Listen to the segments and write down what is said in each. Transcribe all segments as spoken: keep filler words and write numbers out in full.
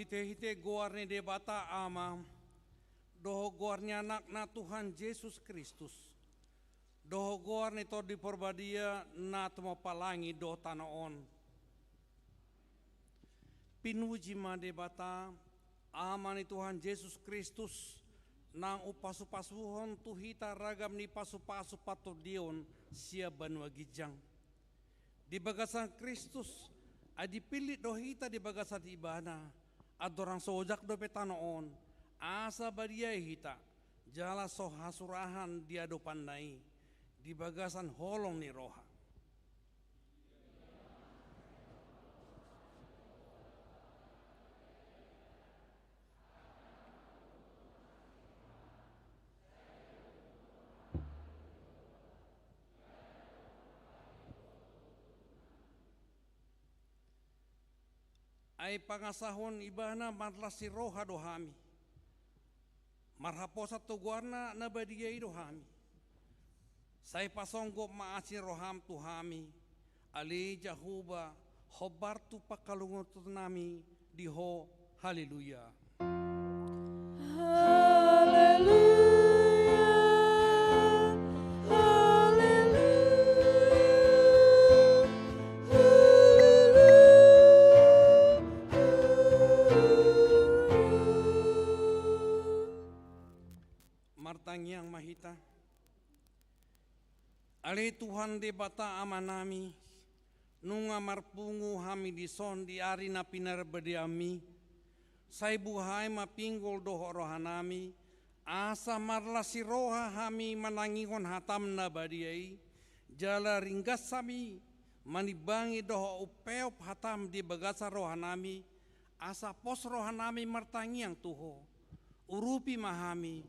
Hite-hite goar ni Debata Ama, dohot goar ni Anakna Tuhan Jesus Kristus, dohot goar ni Tondi Parbadia na tumompa langit dohot tano on. Pinuji ma Debata, Ama ni Tuhan Jesus Kristus, naung umpasupasuhon tu hita ragam ni pasupasu partondion sian banua ginjang. Di bagasan Kristus, ai dipillit do hita di bagasan Ibana, andorang so ojak dope tano on, asa badiai hita, jala so hasurahan di adopanna i, di bagasan holong ni roha. Ai pangasahon Ibana marlas ni roha do hami. Marhaposan tu goarna na badia i do hami. Sai pasonggot ma asi ni roham tu hami. Ale Jahowa, hombar tu pangkalungoton nami di Ho. Haleluya. Haleluya, haleluya, haleluya. Martangiang ma hita. Ale Tuhan Debata Amanami, nunga marpungu hami dison di ari na pinarbadiaonmi, sai buhai ma pinggol dohot rohanami, asa marlas ni roha hami manangihon hatam na badia i, jala ringgas hami manimbangi dohot umpeop hatam di bagasan rohanami, asa pos rohanami martangiang tu Ho. Urupi ma hami,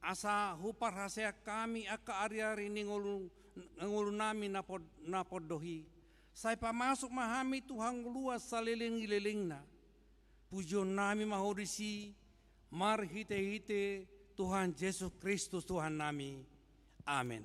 asa huparhaseang hami angka ari-ari ni ngolu, ngolunami na pod-, na pondohi. Sai pamasuk ma hami tu hangoluan saleleng ni lelengna. Pujionnami ma Ho disi, marhite-hite Tuhan Jesus Kristus Tuhannami. Amen.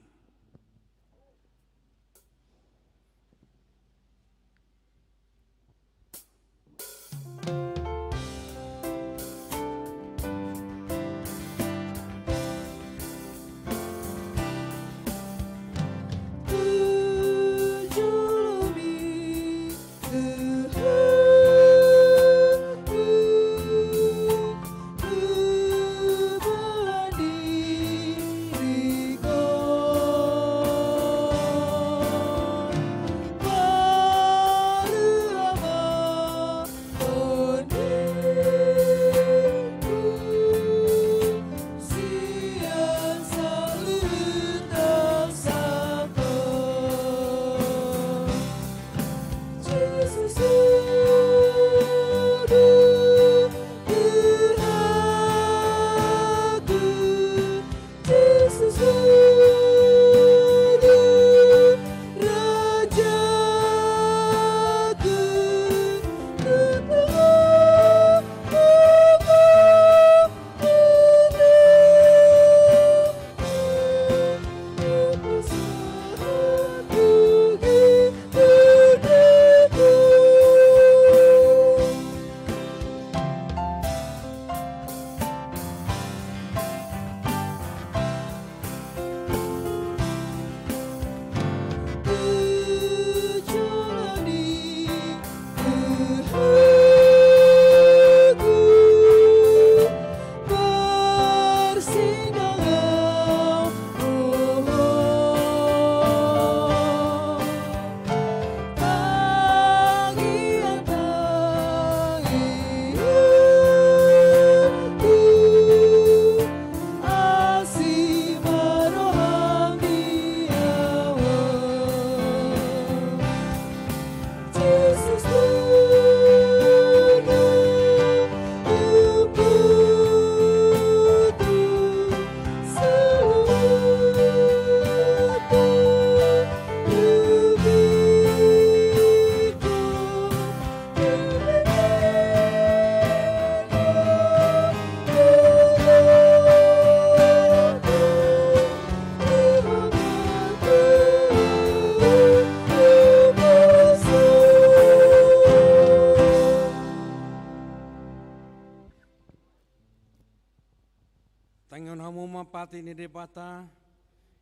Patik ni Debata,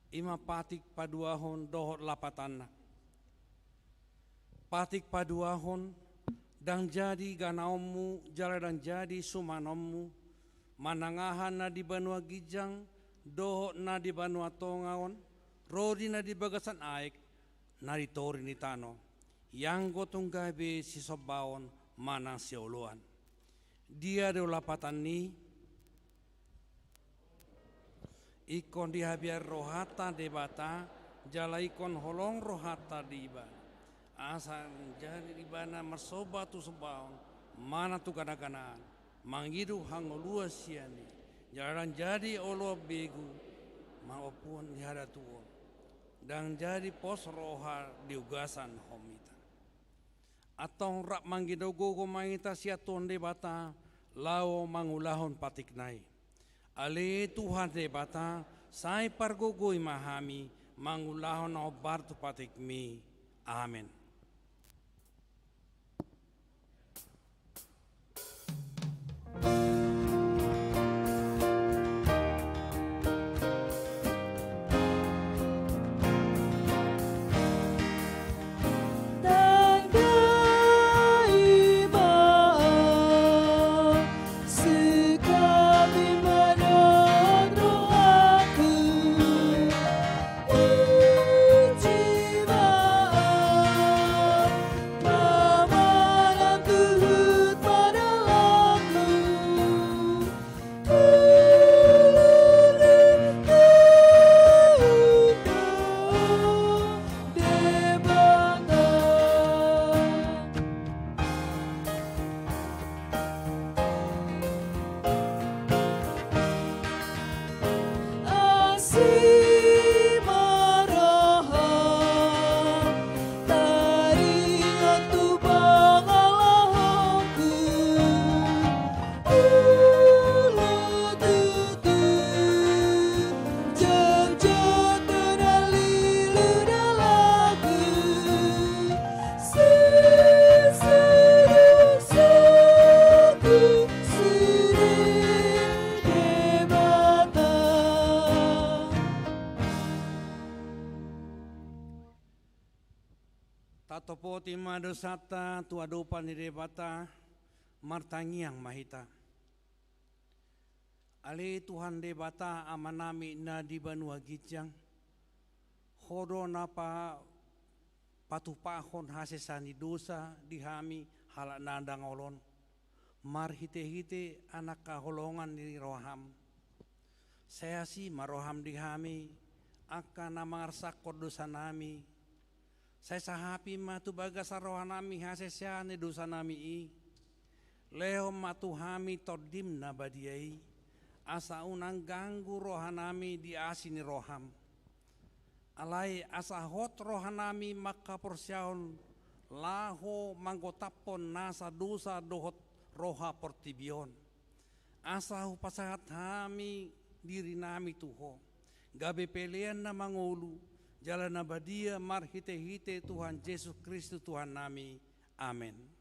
i ma patik paduahon dohot lapatanna. Patik paduahon, ndang jadi ganaonmu jala ndang jadi sumanonmu, manang aha na di banua ginjang dohot na di banua tonga on, ro di na di bagasan aek, na di toru ni tano, ianggo tung gabe sisombaon manang sioloan. Dia do lapatan ni? Ingkon dihabiari rohanta Debata, jala ingkon holong rohanta di Ibana. Asa jadi Ibana marsomba tu sombaon, manang tu ganaganaan, mangido hangoluan sian i, jala ndang jadi oloan begu, mangompuhon di hadatuon. Ndang jadi pos roha di ugasan hom hita. Antong rap manggido gogo ma hita sian Tuhan Debata, laho mangulahon patikna i. Ale Tuhan Debata, sai pargogoi ma hami, mangulahon na hombar tu patikmi. Amen. Tatopoti ma dosanta tu adopan ni Debata, martangiang ma hita. Ale Tuhan Debata Amanami na di banua ginjang, Ho do na pa-, patupahon hasesaan ni dosa di hami halak na dangol on, marhitehite angka haholongan ni roham. Sai asi ma roham di hami, angka na mangarsakkon dosanami, sai sahapi ma tu bagasan rohanami hasesaan ni dosanami i. Lehon ma tu hami Tondim na badia i, asa unang ganggu rohanami di asi ni roham. Alai asa hot rohanami manghaporseaon laho manggotaphon nasa dosa dohot roha portibi on. Asa hupasahat hami dirinami tu Ho, gabe pelean na mangolu, jala na badia marhitehite Tuhan Jesus Kristus Tuhannami. Amen.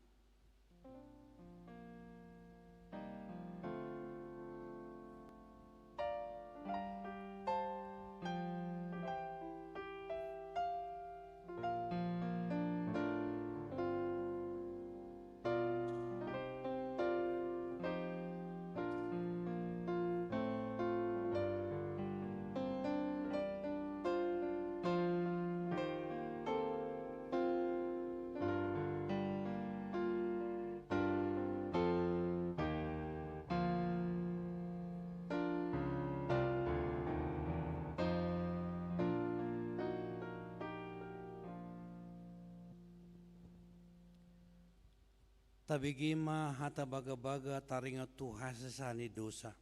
Tabege ma hata bagabaga taringot tu hasesaan ni dosa.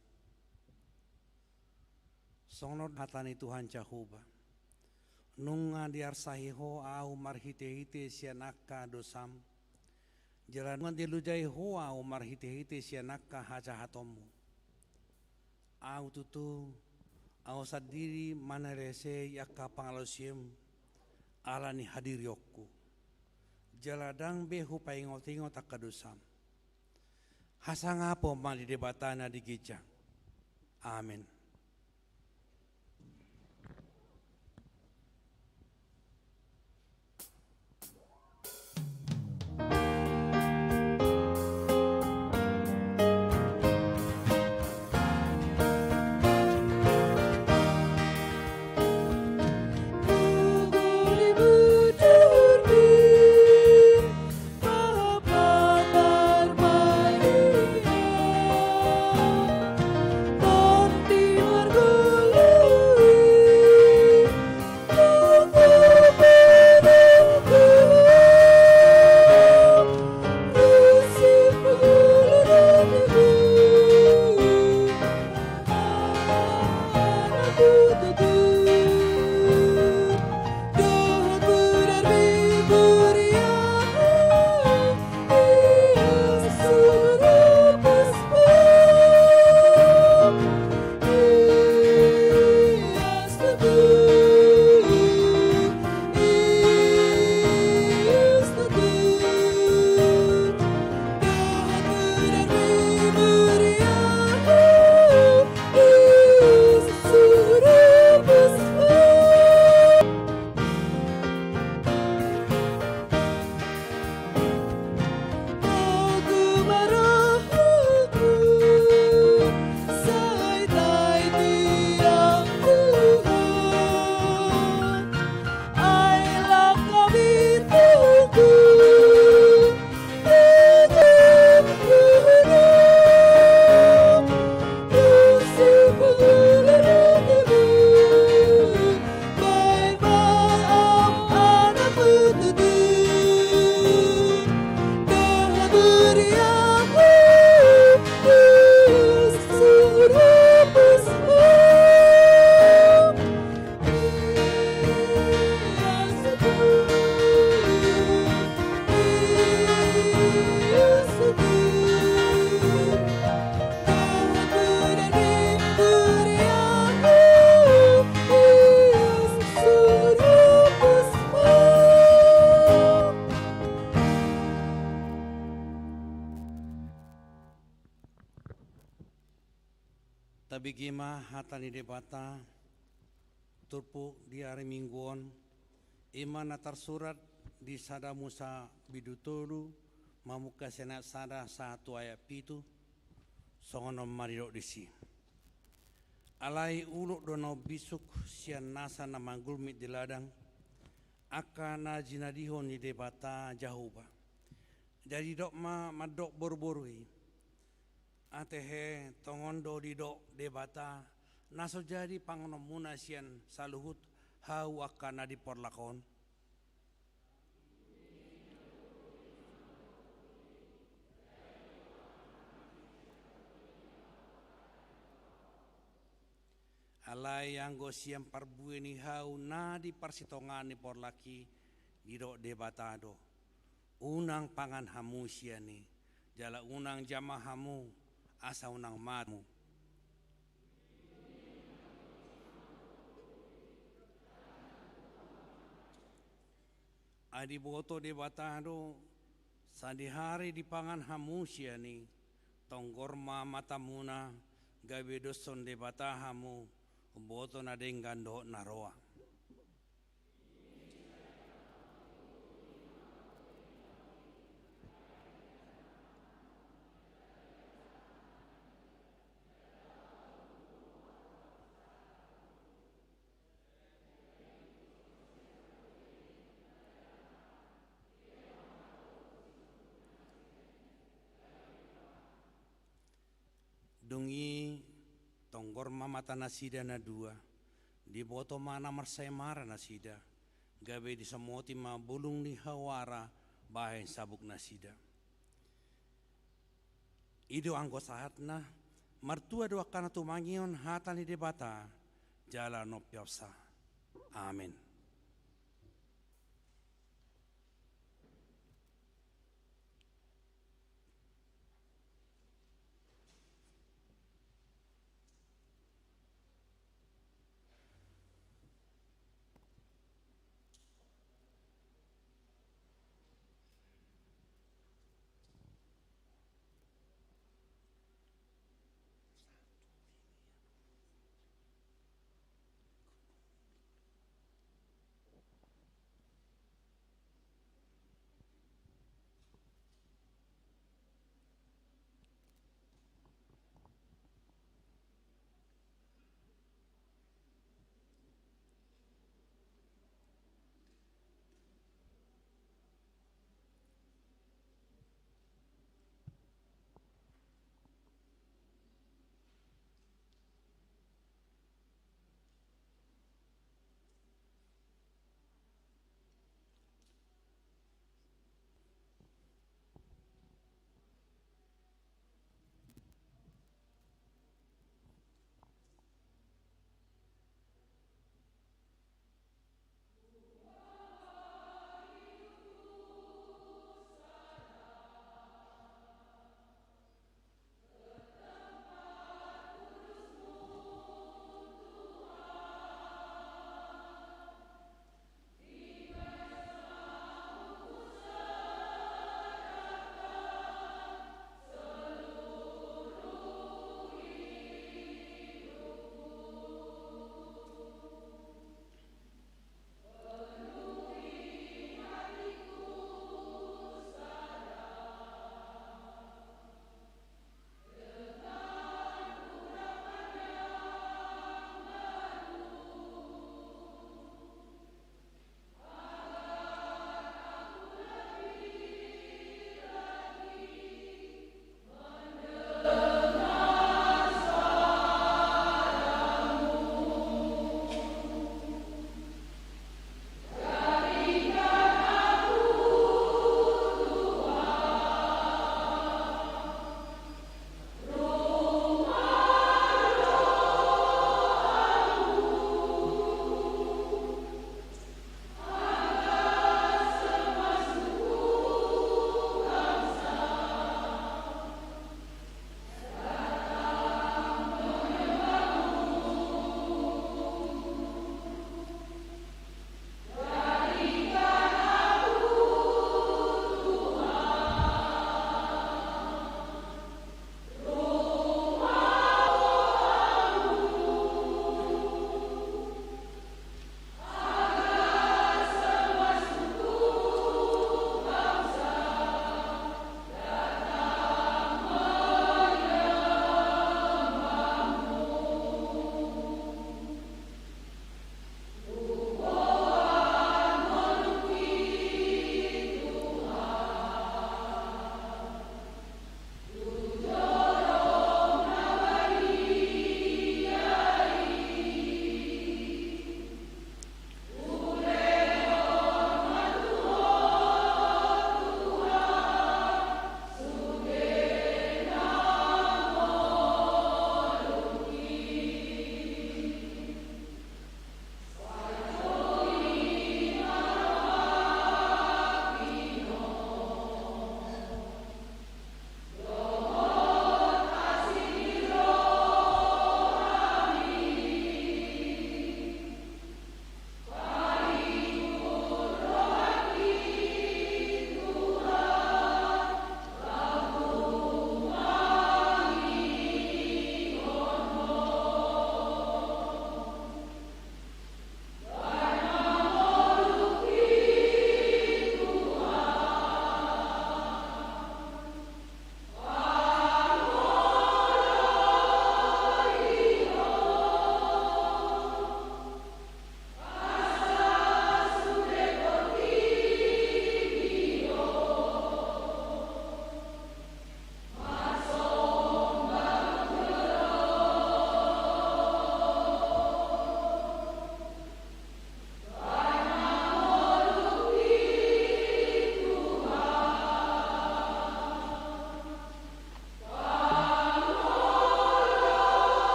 Songon on hata ni Tuhan Jahowa: Nunga diarsahi Ho ahu marhitehite sian angka dosam, jala nunga dilojai Ho ahu marhitehite sian angka hajahatonmu. Ahu tutu, ahu sandiri manalehon angka pangalaosion ala ni hadirionku, jala ndang be hupaingotingot angka dosam. Hasangapon ma di Debata na di ginjang. Amen. Bege ma hata ni Debata turpuk di ari Minggu on, i ma na tarsurat di sada Musa bindu tolu mamungka sian ayat sada sahat tu ayat pitu. Songon on ma didok disi: Alai ulok do na umbisuk sian nasa na manggulmit di ladang, angka na jinadihon ni Debata Jahowa. Jadi didok ma mandok boruboru i: Atehe, tongon do didok Debata, na so jadi panganonmuna sian saluhut hau angka na di porlak on? Alai anggo sian parbue ni hau na di parsitongaan ni porlak i, didok Debata do: Unang pangan hamu sian i, jala unang jama hamu, asa unang mate hamu. Ai diboto Debata do, sadihari dipangan hamu sian i, tonggor ma matamuna, gabe doshon Debata hamu, umboto na denggan dohot na roa. Dung i tonggor ma mata nasida na dua, diboto ma na marsaemara nasida, gabe disomoti ma bulung ni hau ara bahen sabuk nasida. I do anggo sahatna. Martua do angka na tumangihon hata ni Debata jala na umpeopsa. Amen.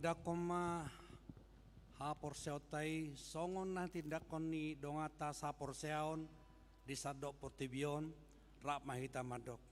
Tindangkon ma haporseaonta i songon na tindanghon ni donganta saporseaon di sandok portibi on. Rap ma hita mandok.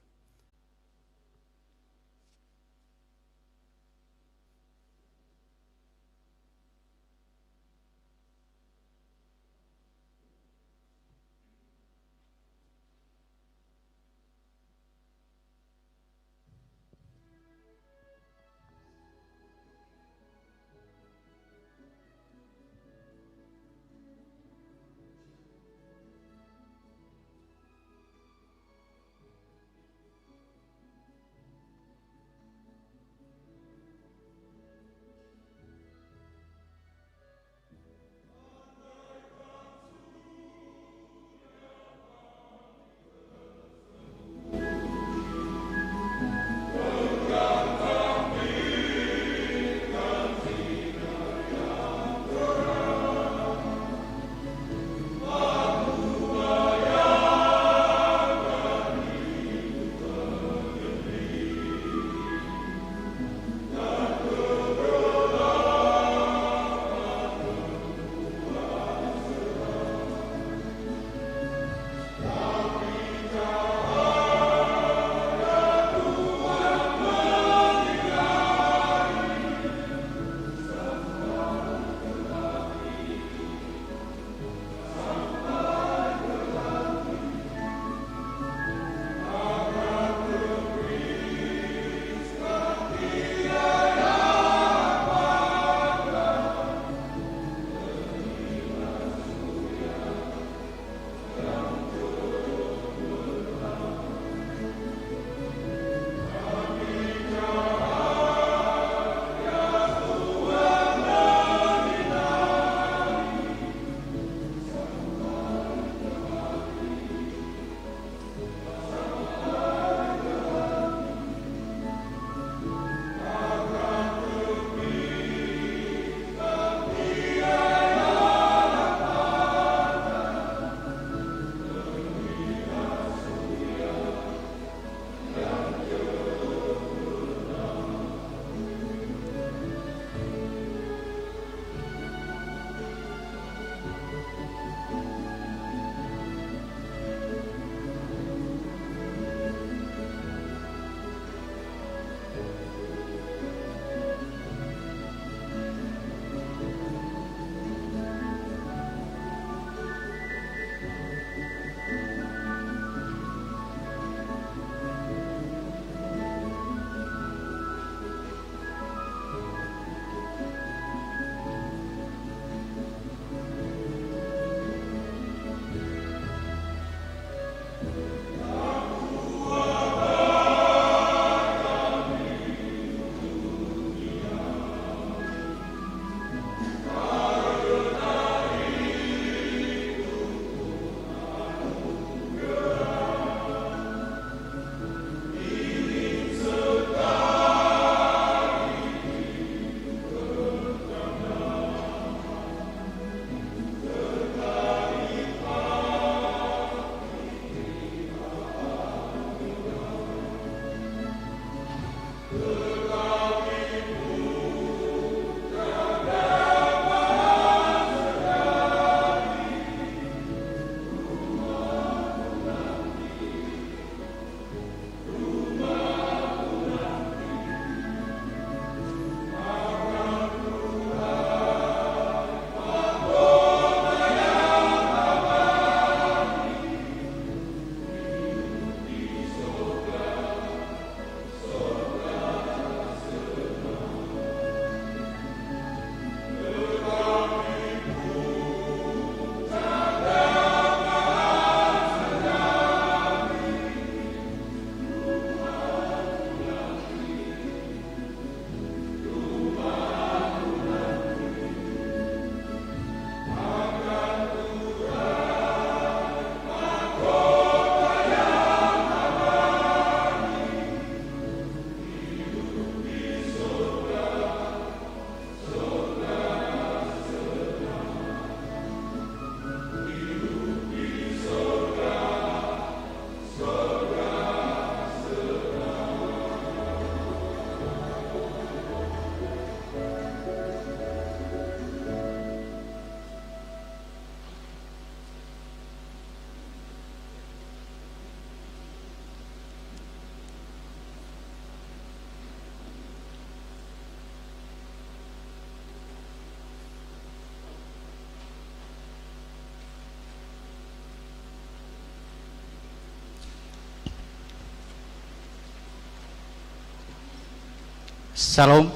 Syalom.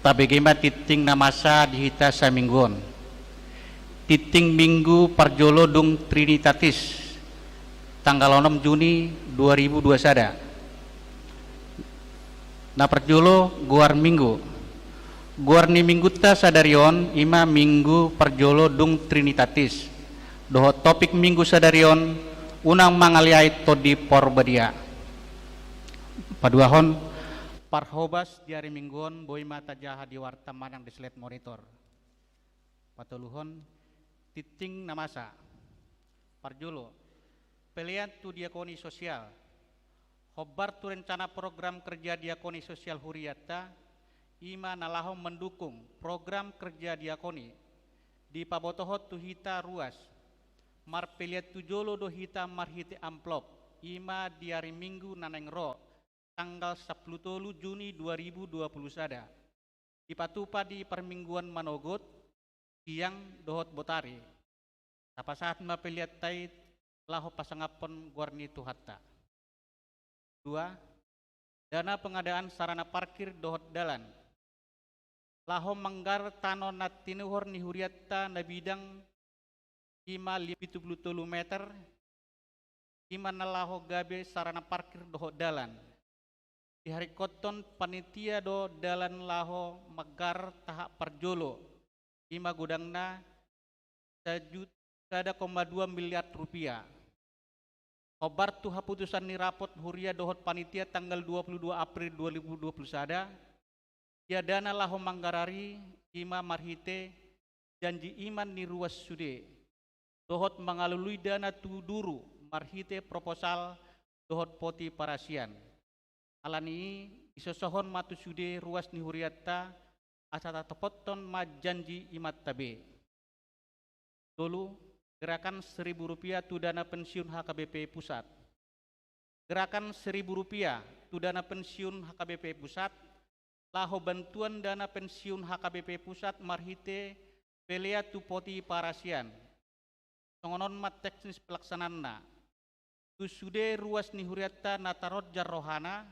Tabege ma tingting na masa di hita saminggu on. Tingting minggu parjolo dung Trinitatis, tanggal onom Juni dua ribu dua sada. Na parjolo, goar minggu. Goar ni minggunta sadari on i ma minggu parjolo dung Trinitatis. Dohot topik minggu sadari on, unang mangaleai Tondi Parbadia. Paduahon, parhobas di ari minggu on boi ma tajaha di warta manang di slide monitor. Patoluhon, tingting na masa. Parjolo, pelean tu diakoni sosial. Hombar tu rencana program kerja diakoni sosial hurianta, i ma na laho mendukung program kerja diakoni, dipabotohon tu hita ruas. Marpelean tu jolo do hita marhite amplop, i ma di ari minggu na naeng ro, tanggal sampulu tolu Juni dua ribu dua pulu sada. Dipatupa di parmingguan manogot, siang dohot botari. Tapasahat ma peleanta i laho pasangaphon goar ni Tuhanta. Dua, dana pengadaan sarana parkir dohot dalan. Laho manggarar tano na tinuhor ni hurianta na bidang i ma lima pitu pulu tolu meter, i ma na laho gabe sarana parkir dohot dalan. Diharingkothon panitia do dalan laho manggarar tahap parjolo, i ma godangna sajut-, sada koma dua miliar rupiah. Hombar tu haputusan ni rapot huria dohot panitia tanggal dua pulu dua April dua ribu dua pulu sada, ia dana laho manggarar i i ma marhite janji iman ni ruas sude, dohot mangalului dana tu duru marhite proposal dohot poti parasian. Alani i, disosohon ma tu sude ruas ni hurianta, asa tatopotton ma janji imanta be. Tolu, gerakan seribu rupiah tu dana pensiun H K B P Pusat. Gerakan seribu rupiah tu dana pensiun H K B P Pusat, laho bantuan dana pensiun H K B P Pusat marhite pelean tu poti parasian. Songon on ma teknis pelaksanaanna. Tu sude ruas ni hurianta na taronjar rohana,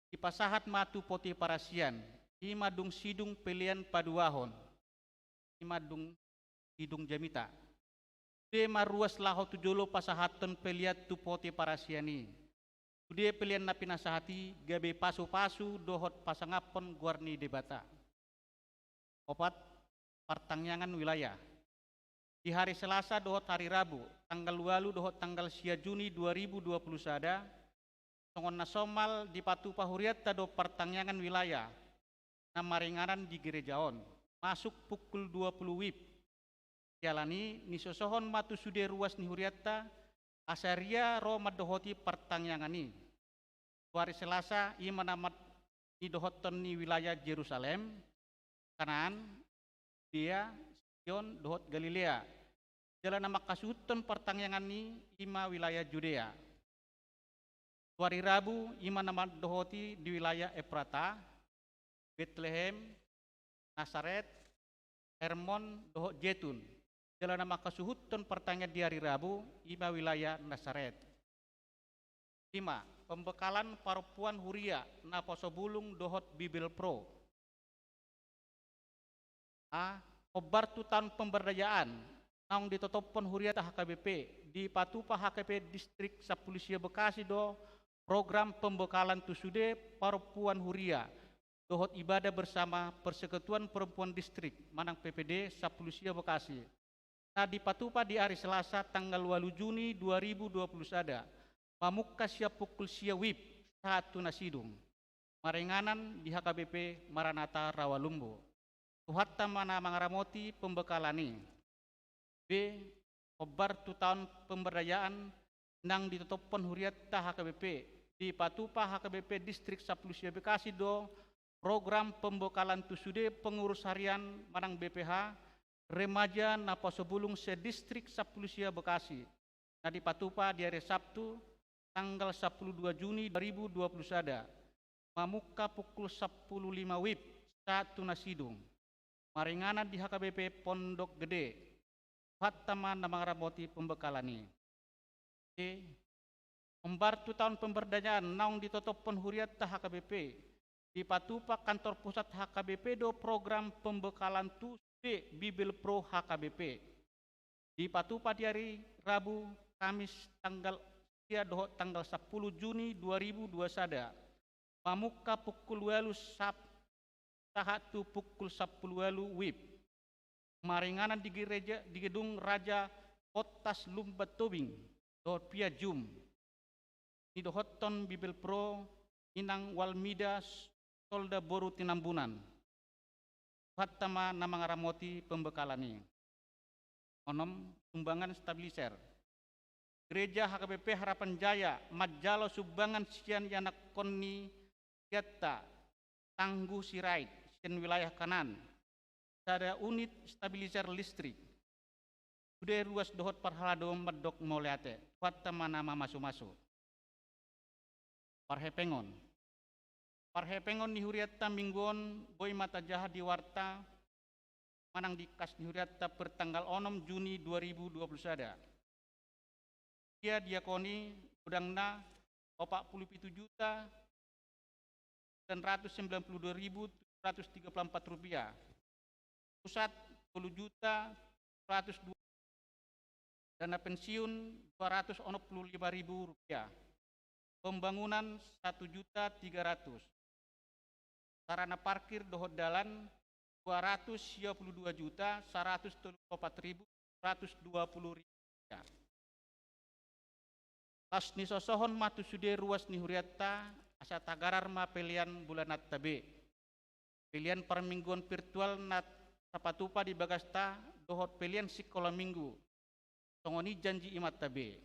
dipasahat ma tu poti parasian, i ma dung sidung pelean paduahon, i ma dung sidung jamita. Sude ma ruas laho tu jolo pasahathon pelean tu poti parasian i. Sude pelean na pinasahat i gabe pasupasu dohot pasangaphon goar ni Debata. Opat, partangiangan wilayah. Di hari Selasa dohot hari Rabu, tanggal ualu dohot tanggal sia Juni dua ribu dua pulu sada, songon na somal dipatupa hurianta do partangiangan wilayah na maringanan di gereja on, masuk pukul dua pulu wib. Siala ni i, nisosohon ma tu sude ruas ni hurianta, asa ro mandohoti partangiangan i. Tu ari Selasa, i ma na nidohothon ni wilayah Jerusalem, Kanaan, Judea, Sion, dohot Galilea. Jala na manghasuhuthon partangiangan i, i ma wilayah Judea. Tu ari Rabu, i ma na mandohoti di wilayah Efrata, Betlehem, Nasaret, Hermon, dohot Jetun. Jala na manghasuhuthon partangiangan di ari Rabu, i ma wilayah Nasaret. Lima, pembekalan parompuan huria, naposobulung dohot Bibelvrouw. A, hombar tu taon pemberdayaan naung ditotophon hurianta H K B P, dipatupa H K B P Distrik Sampulu Sia Bekasi do program pembekalan tu sude parompuan huria dohot ibadah bersama Persekutuan Perempuan Distrik manang P P D Sampulu Sia Bekasi, na dipatupa di ari Selasa tanggal ualu Juni dua ribu dua pulu sada, mamungka sian pukul sia wib sahat tu na sidung. Maringanan di H K B P Maranatha Rawalumbu. Tuhanta ma na mangaramoti pembekalan i. B, hombar tu taon pemberdayaan naung ditotophon hurianta H K B P, dipatupa H K B P Distrik Sampulu Sia Bekasi do program pembekalan tu sude pengurus harian manang B P H, remaja naposobulung se-Distrik Sampulu Sia Bekasi, na dipatupa di ari Sabtu, tanggal sampulu dua Juni dua ribu dua pulu sada, mamungka pukul sampulu lima wib sahat tu na sidung. Maringanan di H K B P Pondok Gede. Tuhanta ma na mangaramoti pembekalan i. C, hombar tu taon pemberdayaan naung ditotophon hurianta H K B P, Dipatupa kantor pusat H K B P do program pembekalan tu sude Bibelvrouw H K B P. Dipatupa di ari Rabu, Kamis tanggal sia dohot tanggal sampulu Juni dua ribu dua sada. Mamungka pukul ualu sab-, sahat tu pukul sampulu ualu wib. Maringanan di gereja, di gedung Raja Pontas Lumban Tobing, dohot via Zoom. Nidohothon Bibelvrouw Inang Walmida Solda boru Tinambunan. Tuhanta ma na mangaramoti pembekalan i. Onom, sumbangan stabilizer. Gereja H K B P Harapan Jaya manjalo sumbangan sian ianakhon ni hurianta Tangguh Sirait sian wilayah Kanaan, sada unit stabilizer listrik. Sude ruas dohot parhalado mandok mauliate. Tuhanta ma na mamasumasu. Parhepengon. Parhepengon ni hurianta minggu on boi ma tajaha di warta manang di kas ni hurianta per tanggal onom Juni dua ribu dua puluh sada. Ia diakoni godangna opat puluh pitu juta sembilan ratus sembilan puluh dua ribu tujuh ratus tiga puluh empat rupiah. Pusat sepuluh juta seratus dua, dana pensiun dua ratus onom puluh lima ribu rupiah, pembangunan satu juta tiga ratus, sarana parkir dohot dalan dua ratus sia puluh dua juta seratus tolu puluh opat ribu seratus dua puluh rupiah. Laos nisosohon ma tu sude ruas ni hurianta, asa tagarar ma pelean bulananta be. Pelean parmingguon virtual na sapatupa di bagasta dohot pelean sikola minggu. Songon i janji imanta be.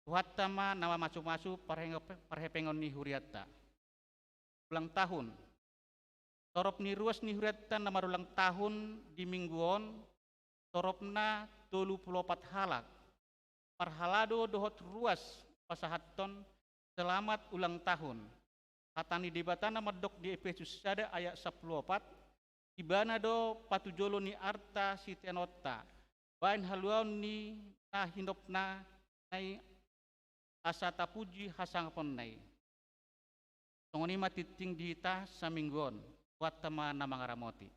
Tuhanta ma na mamasumasu parheng-, parhepengon ni hurianta. Ulang tahun. Torop ni ruas ni hurianta na marulang tahun di minggu on, toropna tolu puluh opat halak. Parhalado dohot ruas pasahathon selamat ulang tahun. Hata ni Debata na mandok di Epesus sada ayat sampulu opat, Ibana do patujolo ni arta siteanonta, baen haluaon ni na hinopna na i asa tapuji hasangaponna i. Songon i ma tintin di hita saminggu on, Tuhanta ma na mangaramoti.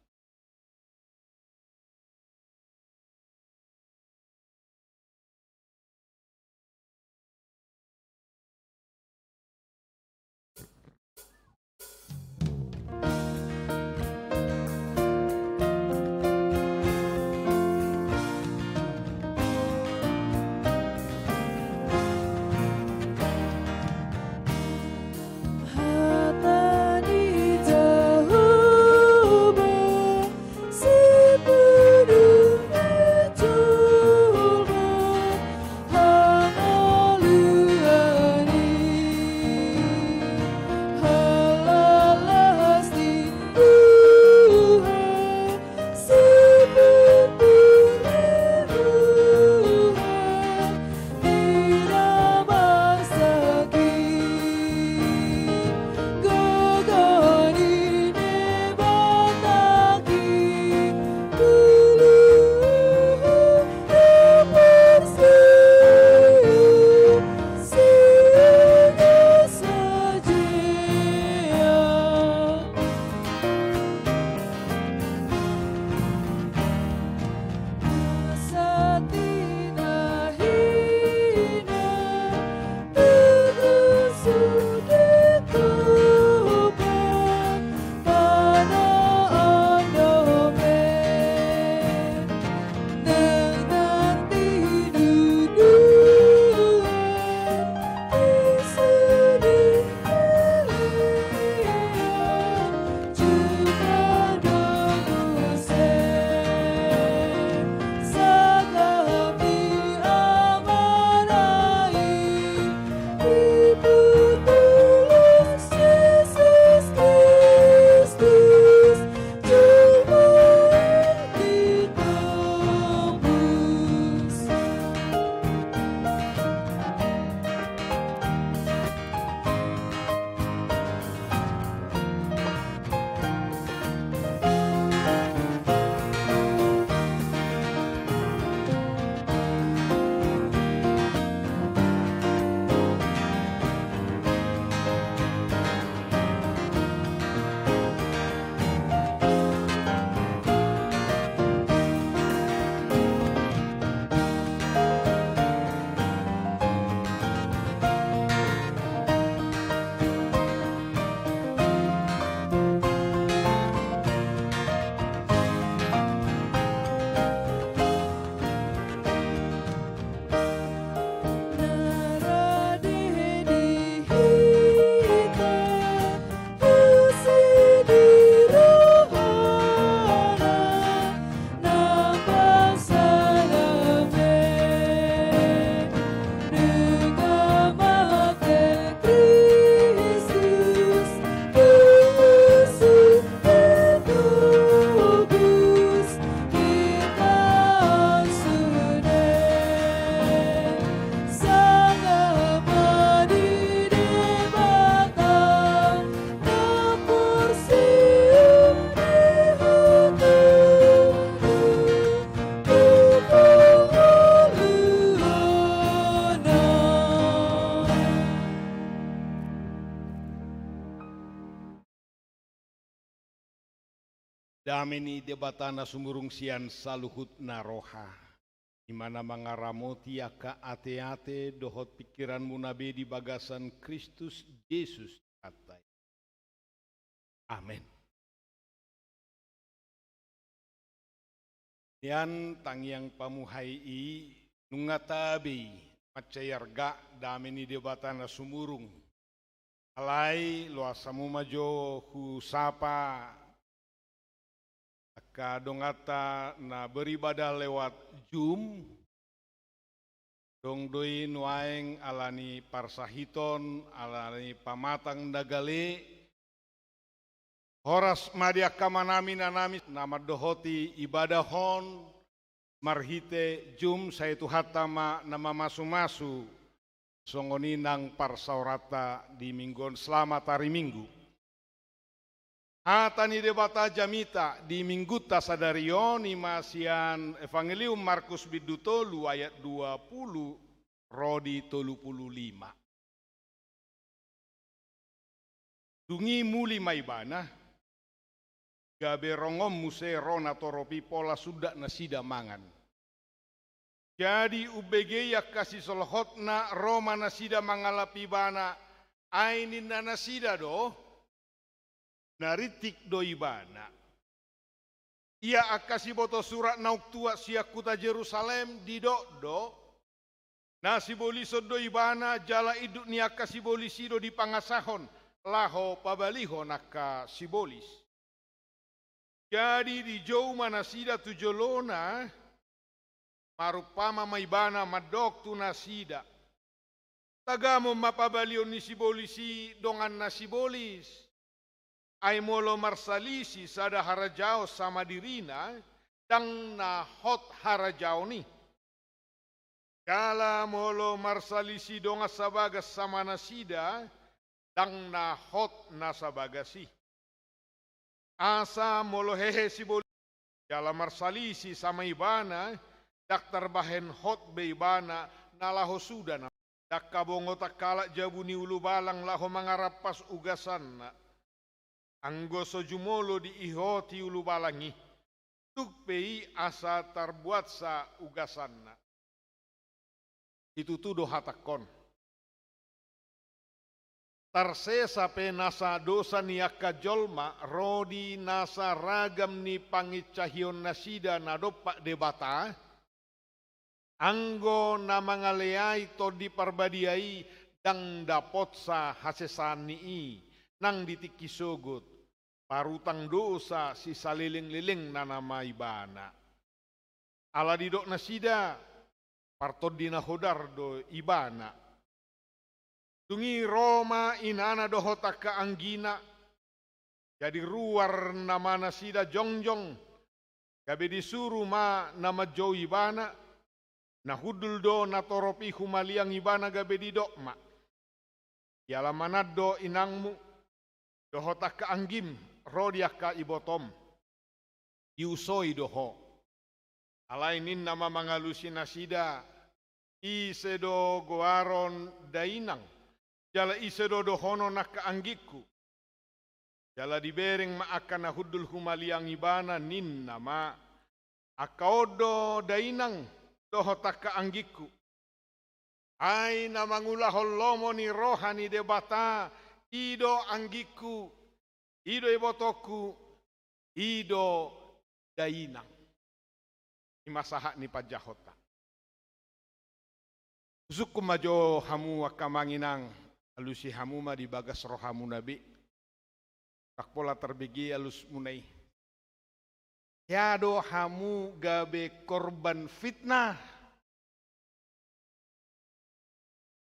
Dame ni Debata na sumurung sian saluhutna roha, i ma na mangaramoti angka ateate dohot pingkiranmuna be di bagasan Kristus Jesus Tuhanta i. Amen. Nian tangiang pamuhai i, nunga tabe i mansai arga dame ni Debata na sumurung. Alai loas hamu ma jo husapa angka donganta na beribadah lewat Zoom. Dong do i nuaeng ala ni parsahiton, ala ni pamatang na gale. Horas ma di angka amanami, inanami na mandohoti ibadah on marhite Zoom, sai Tuhanta ma na mamasumasu. Songon i nang parsaoranta di Minggu on. Selamat hari Minggu. Hata ni Debata jamita di Minggunta sadari on i ma sian Evangelium Markus bindu tolu ayat dua pulu ro di tolu pulu lima. Dung i muli ma ibana, gabe rongon muse ro natorop i pola sundat nasida mangan. Jadi umbege i angka sisolhotna, ro ma nasida mangalap ibana, ai ninna nasida do, na rintik do ibana. Ia angka sibotosurat naung tuat sian huta Jerusalem didok do, na sibolison do ibana, jala induk ni angka sibolis i do dipangasahon laho pabalihon angka sibolis. Jadi dijou ma nasida tu jolona, marumpama ma ibana mandok tu nasida: Tagamon ma pabalihon ni sibolis i dongan na sibolis. Ai molo marsalisi sada harajaon sama dirina, ndang na hot harajaon i. Jala molo marsalisi dongan sabagas sama nasida, ndang na hot na sabagas i. Asa molo hehe sibolis i jala marsalisi sama ibana, ndang tarbahen hot be ibana na laho suda na. Ndang habongotan halak jabu ni ulubalang laho mangarampas ugasanna. Anggo so jumolo diihoti ulubalang i, tuk pe i asa tarbuatsa ugasanna. Situtu do hatangkon. Tarsesa pe nasa dosa ni angka jolma ro di nasa ragam ni pangincahion nasida na dompak Debata, anggo na mangaleai Tondi Parbadia i ndang dapotsa hasesaan ni i nang di tingki sogot, parutang dosa sisaleleng-lelengna nama ibana. Ala didok nasida, partondi na hodar do ibana. Dung i ro ma inana dohot angka anggina, jadi ruar nama nasida jongjong, gabe disuru ma na manjou ibana, na hundul do natorop i humaliang ibana gabe didok ma: Dialamanan do inangmu dohot angka anggim ro di angka ibotom, diusoi do ho. Alai ninna ma mangalusi nasida: Ise do goaron dainang, jala ise do dohonon angka anggingku? Jala dibereng ma angka na hundul humaliang ibana, ninna ma: Angka on do dainang dohot angka anggingku. Ai na mangulahon lomo ni roha ni Debata, i do anggingku, i do ibotongku, i do dainang. I ma sahat ni panjahonta. Husungkun ma jo hamu angka amang inang, alusi hamu ma di bagas rohamuna be. Ndang pola tarbege alusmuna i. Hea do hamu gabe korban fitnah?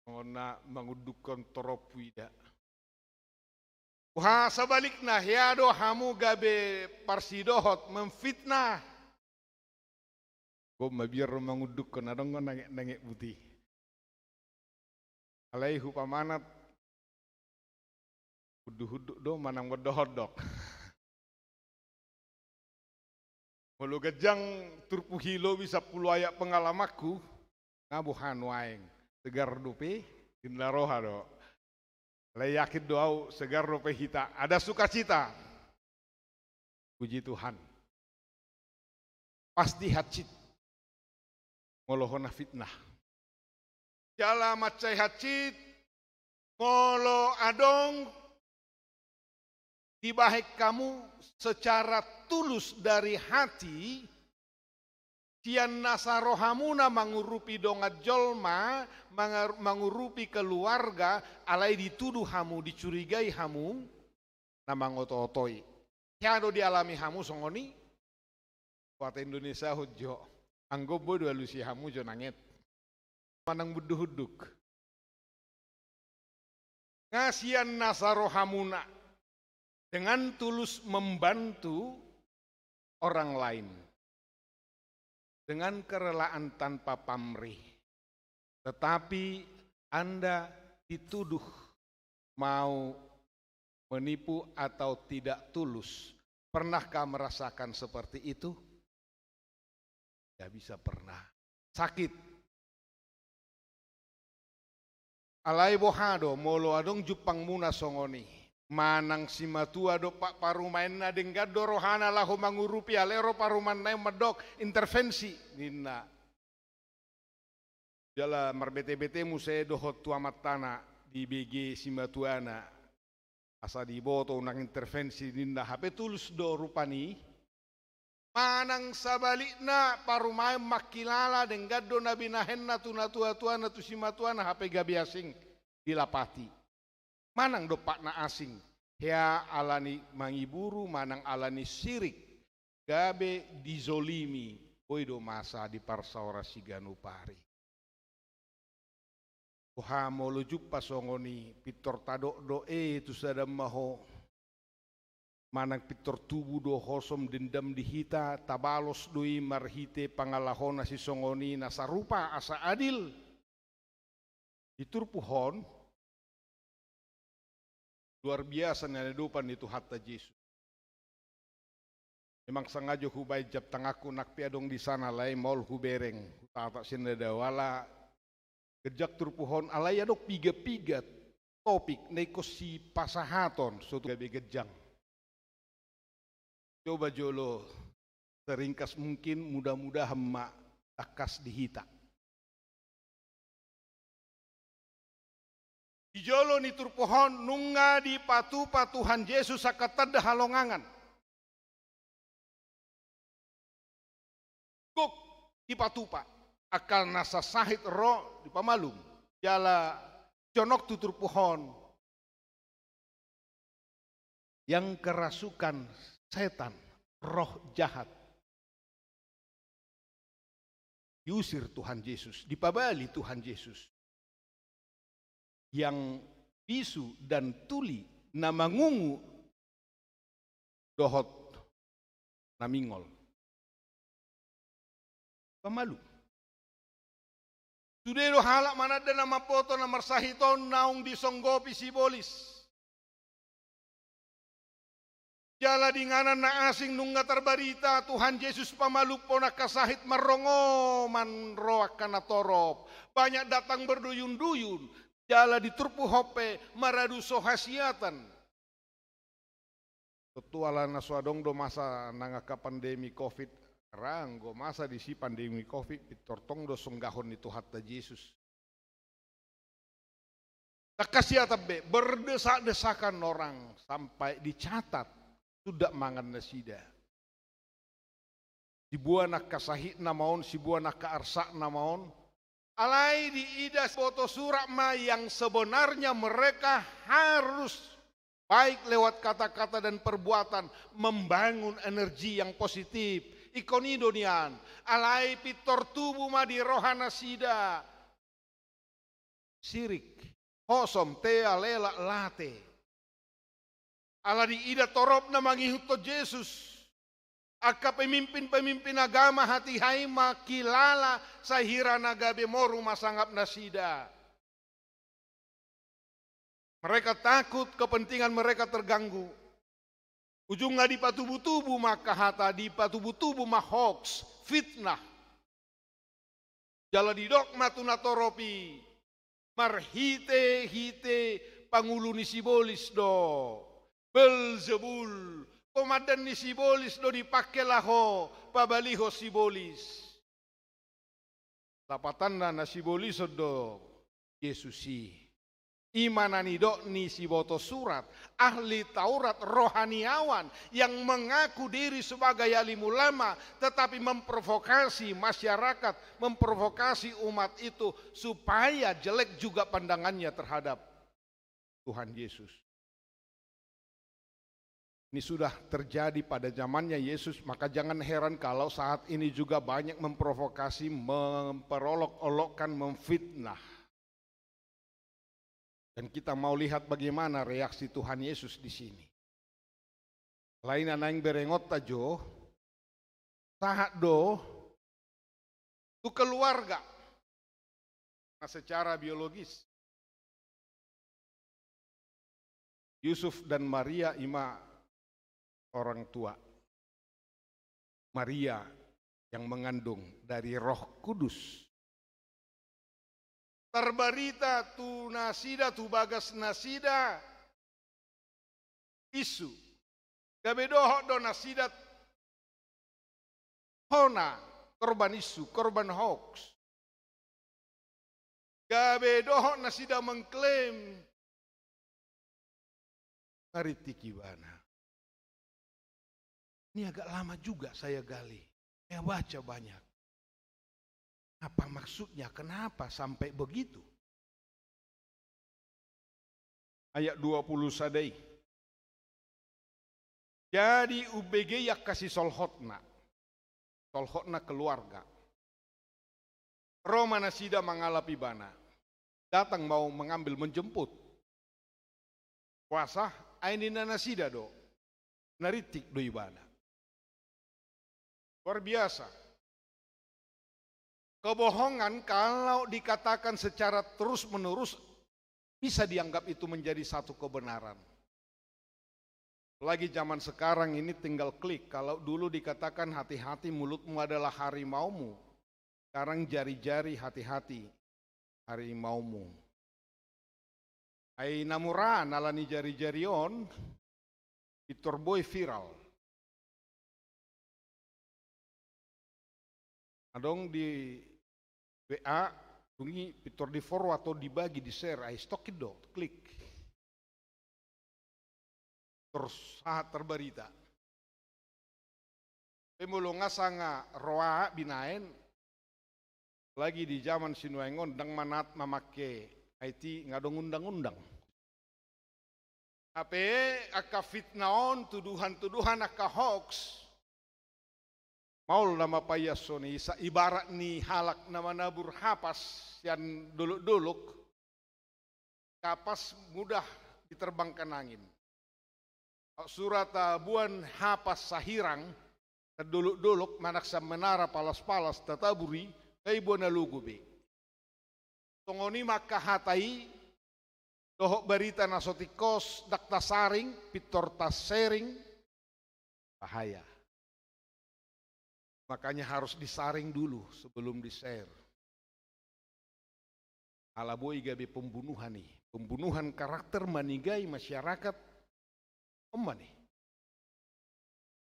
Songon na mangundukhon torop huida. Boha sabalikna, hea do hamu gabe parsidohot, memfitnah? Gok mabiar do mangundukhon, adong do nangek-nangek buti. Alai hupamanat, hunduk-hunduk do manang mondok-ondok. Molo ganjang turpuk i lobi sampulu ayat pengalamanku, nga boha nuaeng, segar dope, gerna roha do. Alai yakin do au segar dope hita, ada sukacita. Puji Tuhan. pasti hansit molo hona fitnah. Jala mansai hansit molo adong dibahen hamu secara tulus dari hati, sian nasa rohamuna mangurupi dongan jolma, mangar-, mangurupi keluarga, alai dituduh hamu, dicurigai hamu, na mangoto-otoi. Hea do dialami hamu songon i? Bahasa Indonesia ho jo. Anggo boi do alusi hamu jo nanget. Manang bunduk-bunduk. Nga sian nasa rohamuna dengan tulus membantu orang lain. Dengan kerelaan tanpa pamrih. Tetapi Anda dituduh mau menipu atau tidak tulus. Pernahkah merasakan seperti itu? Tidak bisa pernah. Sakit. Alai boha do, molo adong jumpangmuna songon i. Manang simatua dompak parumaenna denggan do rohana laho mangurupi, alai ro parumaenna i mandok intervensi, ninna. Jala marbete-bete muse dohot tu amantana, dibege simatuana. Asa diboto unang intervensi ninna, hape tulus do rupani. Manang sabalikna parumaen mangkilala denggan do na binahenna tu natua-tuana, tu simatuana, hape gabe asing dilapati. Manang dompakna asing, hea alani mangiburu manang alani sirik, gabe dizolimi, boi do masa diparsaoran siganup ari. Boha molo jumpa songon i, pintor tadok do e tu sada ma ho. Manang pintor tubu do hosom dendam di hita, tabalos do i marhite pangalahona sisongon i na sarupa asa adil. Di turpuk on, luar biasa na niadopan ni Tuhanta Jesus. Memang sengaja hubaen jam tanganku, nang pe adong di sana, alai maol hubereng, hutata sian na dao ala. Ganjang turpuk on, alai adong piga-piga topik na ingkon sipasahaton, so tung gabe ganjang. Coba jolo seringkas mungkin, mudah-mudahan ma tangkas di hita. Di jolo ni turpuk on nunga dipatupa Tuhan Jesus angka tanda halongangan. Gok dipatupa, angka na sasahit ro dipamalum. Jala jonok tu turpuk on, yang kerasukan setan, roh jahat, diusir Tuhan Jesus, dipabali Tuhan Jesus. Yang bisu dan tuli na mangungu dohot na mingol. Pamalum. Sude do halak mananda na mamboto na marsahit on naung disonggopi sibolis. Jala di inganan na asing nunga tarbarita Tuhan Jesus pamalumhon angka sahit, marrongoman ro angka na torop. Banyak datang berduyun-duyun. Jala di turpuk on pe maradu so hasiatan. Tontu ala na so adong do masa nang angka pandemi covid, ra anggo masa disi pandemi covid, pintor tong do songgahon ni Tuhanta Jesus. Tangkas hasiatan be, berdesak-desakan orang sampai dicatat sudah mangan nasida. Siboan angka sahitna ma on, siboan angka arsakna ma on. Alai diida boto surat ma yang sebenarnya mereka harus baik lewat kata-kata dan perbuatan membangun energi yang positif. Ingkon i do nian. Alai pintor tubu ma di roha nasida sirik, hosom, tea, lelak, late. Ala diida torop na mangihuthon Jesus, angka pemimpin-pemimpin agama hatiha i mangkilala sahira na gabe moru ma sangap nasida. Mereka takut kepentingan mereka terganggu. Ujungna dipatubu-tubu ma angka hata, dipatubu-tubu ma hoax, fitnah. Jala didok ma tu na torop i, marhite-hite pangulu ni sibolis do, Belzebul, Komandan ni sibolis do dipangke laho pabalihon sibolis. Lapatanna na sibolison do Jesus i. I ma na nidok ni siboto surat, ahli Taurat rohaniawan yang mengaku diri sebagai alim ulama, tetapi memprovokasi masyarakat, memprovokasi umat itu supaya jelek juga pandangannya terhadap Tuhan Yesus. Ini sudah terjadi pada zamannya Yesus, maka jangan heran kalau saat ini juga banyak memprovokasi, memperolok-olokkan, memfitnah. Dan kita mau lihat bagaimana reaksi Tuhan Yesus di sini. Alai na naeng berengonta jo, sahat do tu keluarga. Nah, secara biologis, Yusuf dan Maria i ma orang tua. Maria yang mengandung dari Roh Kudus. Tarbarita tu nasida, tu bagas nasida, isu. Gabe dohot do nasida hona korban isu, korban hoax. Gabe dohot nasida mengklaim, ngkritik ibana. Ini agak lama juga saya gali, saya baca banyak. Apa maksudnya, kenapa sampai begitu? Ayat dua puluh sada i. Jadi umbege i angka sisolhotna, solhotna keluarga. Ro ma nasida mangalap ibana. Datang mau mengambil, menjemput. Puasa, ai ninna nasida do. Ngkritik do ibana. Luar biasa. Kebohongan kalau dikatakan secara terus-menerus bisa dianggap itu menjadi satu kebenaran. Lagi zaman sekarang ini tinggal klik. Kalau dulu dikatakan hati-hati mulutmu adalah harimaumu, sekarang jari-jari hati-hati harimaumu. Ai na mura ala ni jari-jari on, pintor boi viral. Adong di W A, dung i pintor di forward atau dibagi, di share, ai stok i do, klik. Terus sahat tarbarita. Pe molo nga sanga roa binaen, lagi di zaman sinuaeng on, ndang manat mamangke I T, nga adong undang-undang. Hape angka fitnah on, tuduhan-tuduhan, angka hoax, maol nama paiashon i, sa-, ibarat ni halak na manabur hapas sian dolok-dolok, kapas mudah diterbangkan angin. Sura tabuan hapas sahirang, sian dolok-dolok manang sian menara palas-palas tatabur i, nga iboan na logo be. Songon i ma angka hata i, dohot barita na so tingkos, ndang tasaring, pintor ta-sharing, bahaya. Makanya harus disaring dulu sebelum di-share. Ala boi gabe pembunuhan i, pembunuhan karakter, manigai masyarakat. On ma i.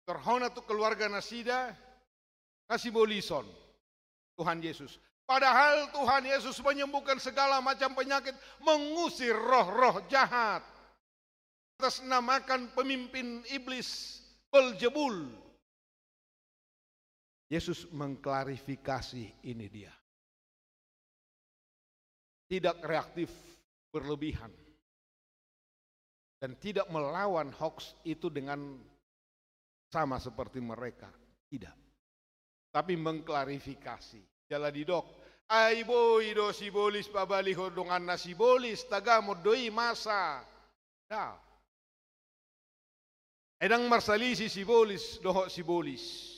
Torhona tu keluarga nasida, nga sibolison Tuhan Yesus. Padahal Tuhan Yesus menyembuhkan segala macam penyakit, mengusir roh-roh jahat. Atas namakan pemimpin iblis Beelzebul. Yesus mengklarifikasi ini dia. Tidak reaktif berlebihan. Dan tidak melawan hoax itu dengan sama seperti mereka. Tidak. Tapi mengklarifikasi. Jala didok, ai boi do sibolis pabalihon donganna sibolis, tagamon do i masa. Nda. Ai ndang marsalisi sibolis dohot sibolis.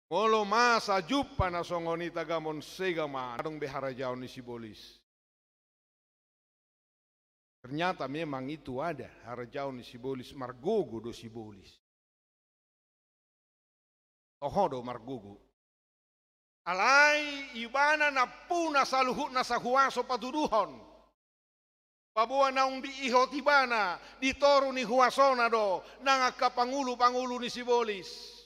Molo masa jumpa na songon i, tagamon sega ma, adong be harajaon ni sibolis. Ternyata memang itu ada harajaon ni sibolis, margogo do sibolis. Toho do margogo. Alai ibana nampuna saluhutna sahuaso patuduhon. Paboa naung diihot ibana di toru ni huasona do nang angka pangulu-pangulu ni sibolis.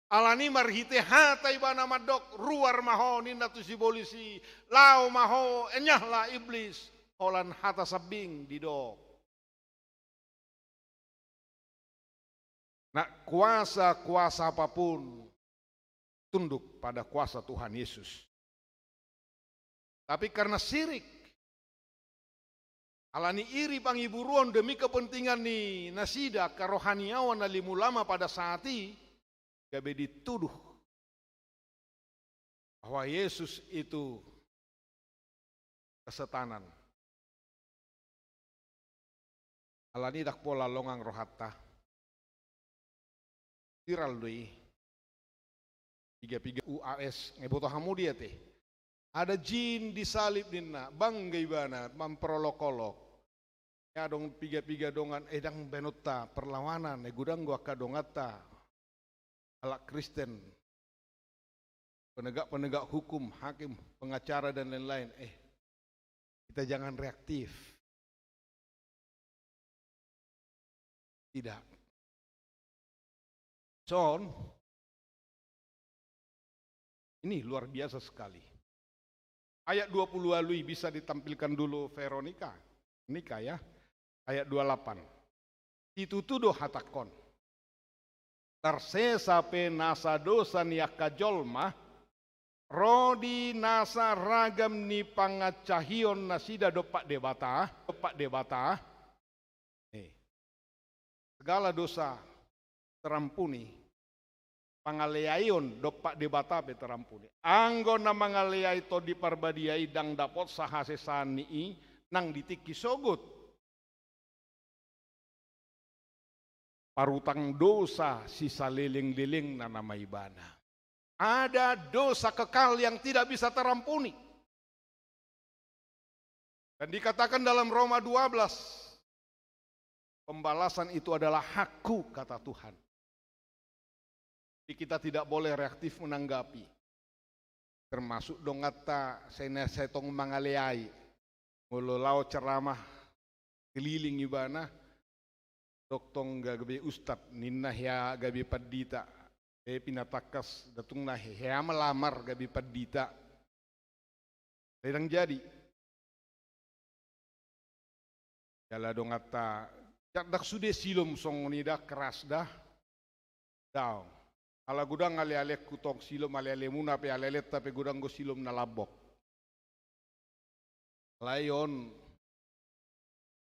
Alani marhite hata ibana mandok, "Ruar ma ho," ninna tu sibolis i, "laho ma ho, enyahlah iblis," holan hata sambing didok. Nah, kuasa-kuasa apapun tunduk pada kuasa Tuhan Yesus. Tapi karena syirik, alani iri pangiburuon demi kepentingan ni nasida, kerohaniawan na limulama pada saat i, gabe dituduh bahwa Yesus itu kesetanan. Alani ndang pola longang rohanta. Viral do i. Piga-piga U A S, nggak boto hamu dia te. Ada jin disalib ninna, bangga ibana, mamperolok-olok. Ya dong piga-piga dongan, eh, ndang baenonta perlawanan, eh, godang do angka donganta. Halak Kristen, penegak-penegak hukum, hakim, pengacara, dan lain-lain. Eh, kita jangan reaktif. Tidak. Son, ini luar biasa sekali. Ayat dua puluh walu i bisa ditampilkan dulu, Veronica. Nika ya. Ayat dua puluh delapan. Situtu do hatangkon. Tarsesa pe nasa dosa ni angka jolma, ro di nasa ragam ni pangancahion nasida dompak Debata, dompak Debata. Eh. Segala dosa terampuni, pangaleaion dompak Debata pe terampuni. Anggo na mangaleai Tondi Parbadia i ndang dapot hasesaan ni i nang di tingki sogot. Parutang dosa sisaleleng-lelengna nama ibana. Ada dosa kekal yang tidak bisa terampuni. Dan dikatakan dalam Roma dua belas, "Pembalasan itu adalah hakku," kata Tuhan. Jadi kita tidak boleh reaktif menanggapi. Termasuk donganta sai na sai tong mangaleai. Molo laho ceramah keliling ibana, dok tong gabe ustad, ninna hea gabe pandita. Eh, pinatangkas datung na hea melamar gabe pandita. Ndang jadi. Jala donganta, ndang sude Silom songon i da, keras da. Daong. Ala godang ale-alengku tong Silom, ale-alemuna pe, ale-alenta pe godang do Silom na lambok. Alai on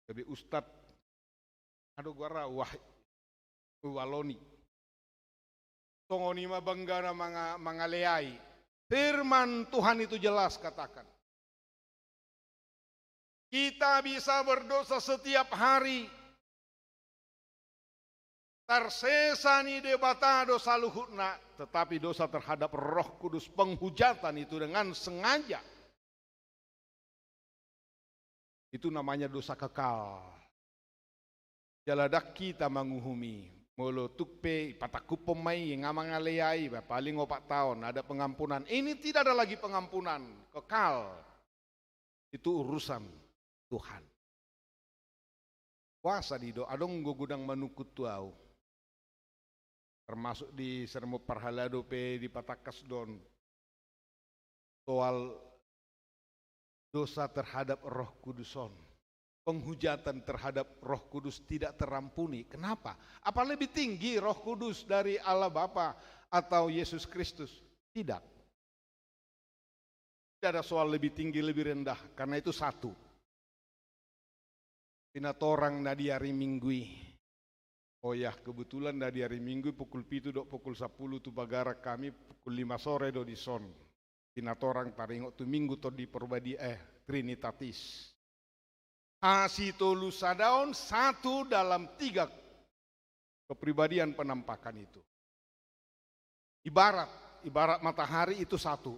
gabe ustad. Ado goarna, wah, Waloni. Songon i ma banggana manga-, mangaleai. Firman Tuhan itu jelas katakan, kita bisa berdosa setiap hari. Tarsesa ni Debata do saluhutna, tetapi dosa terhadap Roh Kudus, penghujatan itu dengan sengaja, itu namanya dosa kekal. Jala ndang hita manguhumi. Molo tuk pe ipatangkuphon ma i, nga mangaleai, ba, paling opat taon, ada pengampunan. Ini tidak ada lagi pengampunan, kekal. Itu urusan Tuhan. Kuasa didok, adong do godang manungkun tu ahu. Termasuk di sermon parhalado pe dipatangkas do on. Soal dosa terhadap Roh Kudus on. Penghujatan terhadap Roh Kudus tidak terampuni. Kenapa? Apa lebih tinggi Roh Kudus dari Allah Bapa atau Yesus Kristus? Tidak. Tidak ada soal lebih tinggi, lebih rendah, karena itu satu. Pinatorang na di hari Minggu i. Oh ya, kebetulan na di hari Minggu i pukul pitu dohot pukul sampulu tu pagaran hami, pukul lima sore do dison. Pinatorang taringot tu Minggu Tondi Parbadia, eh, Trinitatis. Asi tolu sada on, satu dalam tiga kepribadian penampakan itu. Ibarat, ibarat matahari itu satu.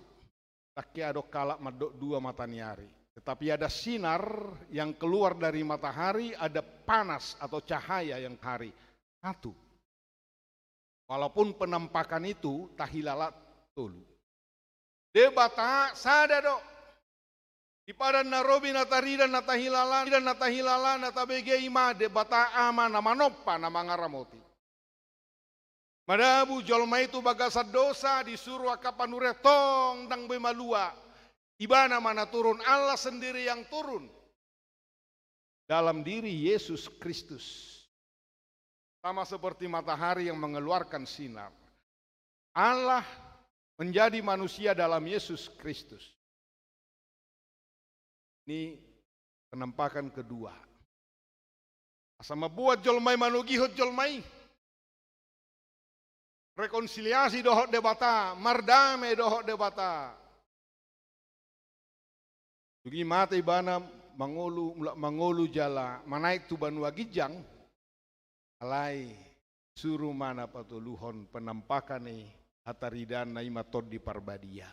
Ndang adong halak mandok dua mata ni ari. Tetapi ada sinar yang keluar dari matahari, ada panas atau cahaya yang hari. Satu. Walaupun penampakan itu tahilala tolu. Debata sada do. Di padan na robi na tarida na tahilala, na tahilala na tabege i ma Debata Ama na manompa na mangaramoti. Madabu jolma i tu bagasan dosa, disuru angka panurirang, tong ndang boi malua. Ibana ma na turun, Allah sendiri yang turun dalam diri Yesus Kristus. Sama seperti matahari yang mengeluarkan sinar. Allah menjadi manusia dalam Yesus Kristus. Ini penampakan kedua. Asa mambuat jolma i, manogihon jolma i. Rekonsiliasi dohot Debata, mardame dohot Debata. Dung i mate ibana mangolu, mulak mangolu jala manaek tu banua ginjang, alai suru ma na patoluhon penampakan i, hataridaan na i ma Tondi Parbadia.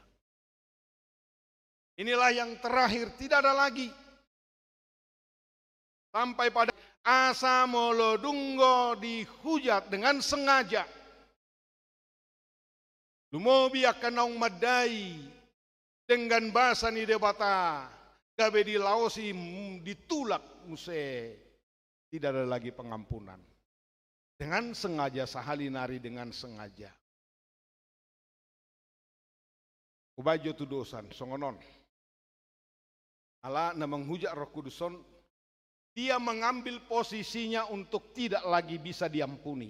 Inilah yang terakhir, tidak ada lagi. Sampai pada asa molo dung dihujat dengan sengaja, lumobi angka naung mandai denggan basa ni Debata, gabe dilaosi, mm, ditulak muse, tidak ada lagi pengampunan. Dengan sengaja, sahali nari dengan sengaja. Hubaen jo tudosan songon on. Ala na manghujat Roh Kudus on, dia mengambil posisinya untuk tidak lagi bisa diampuni.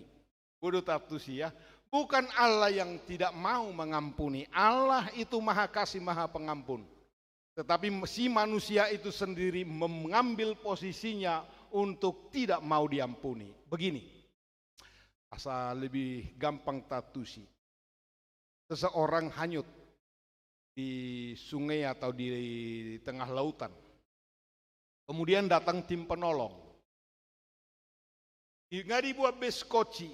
Boi do taantusi, ya. Bukan Allah yang tidak mau mengampuni. Allah itu Maha Kasih, Maha Pengampun. Tetapi si manusia itu sendiri mengambil posisinya untuk tidak mau diampuni. Begini, asa lebih gampang taantusi. Seseorang hanyut di sungai atau di tengah lautan. Kemudian datang tim penolong. Di-, nga dibuat be skoci,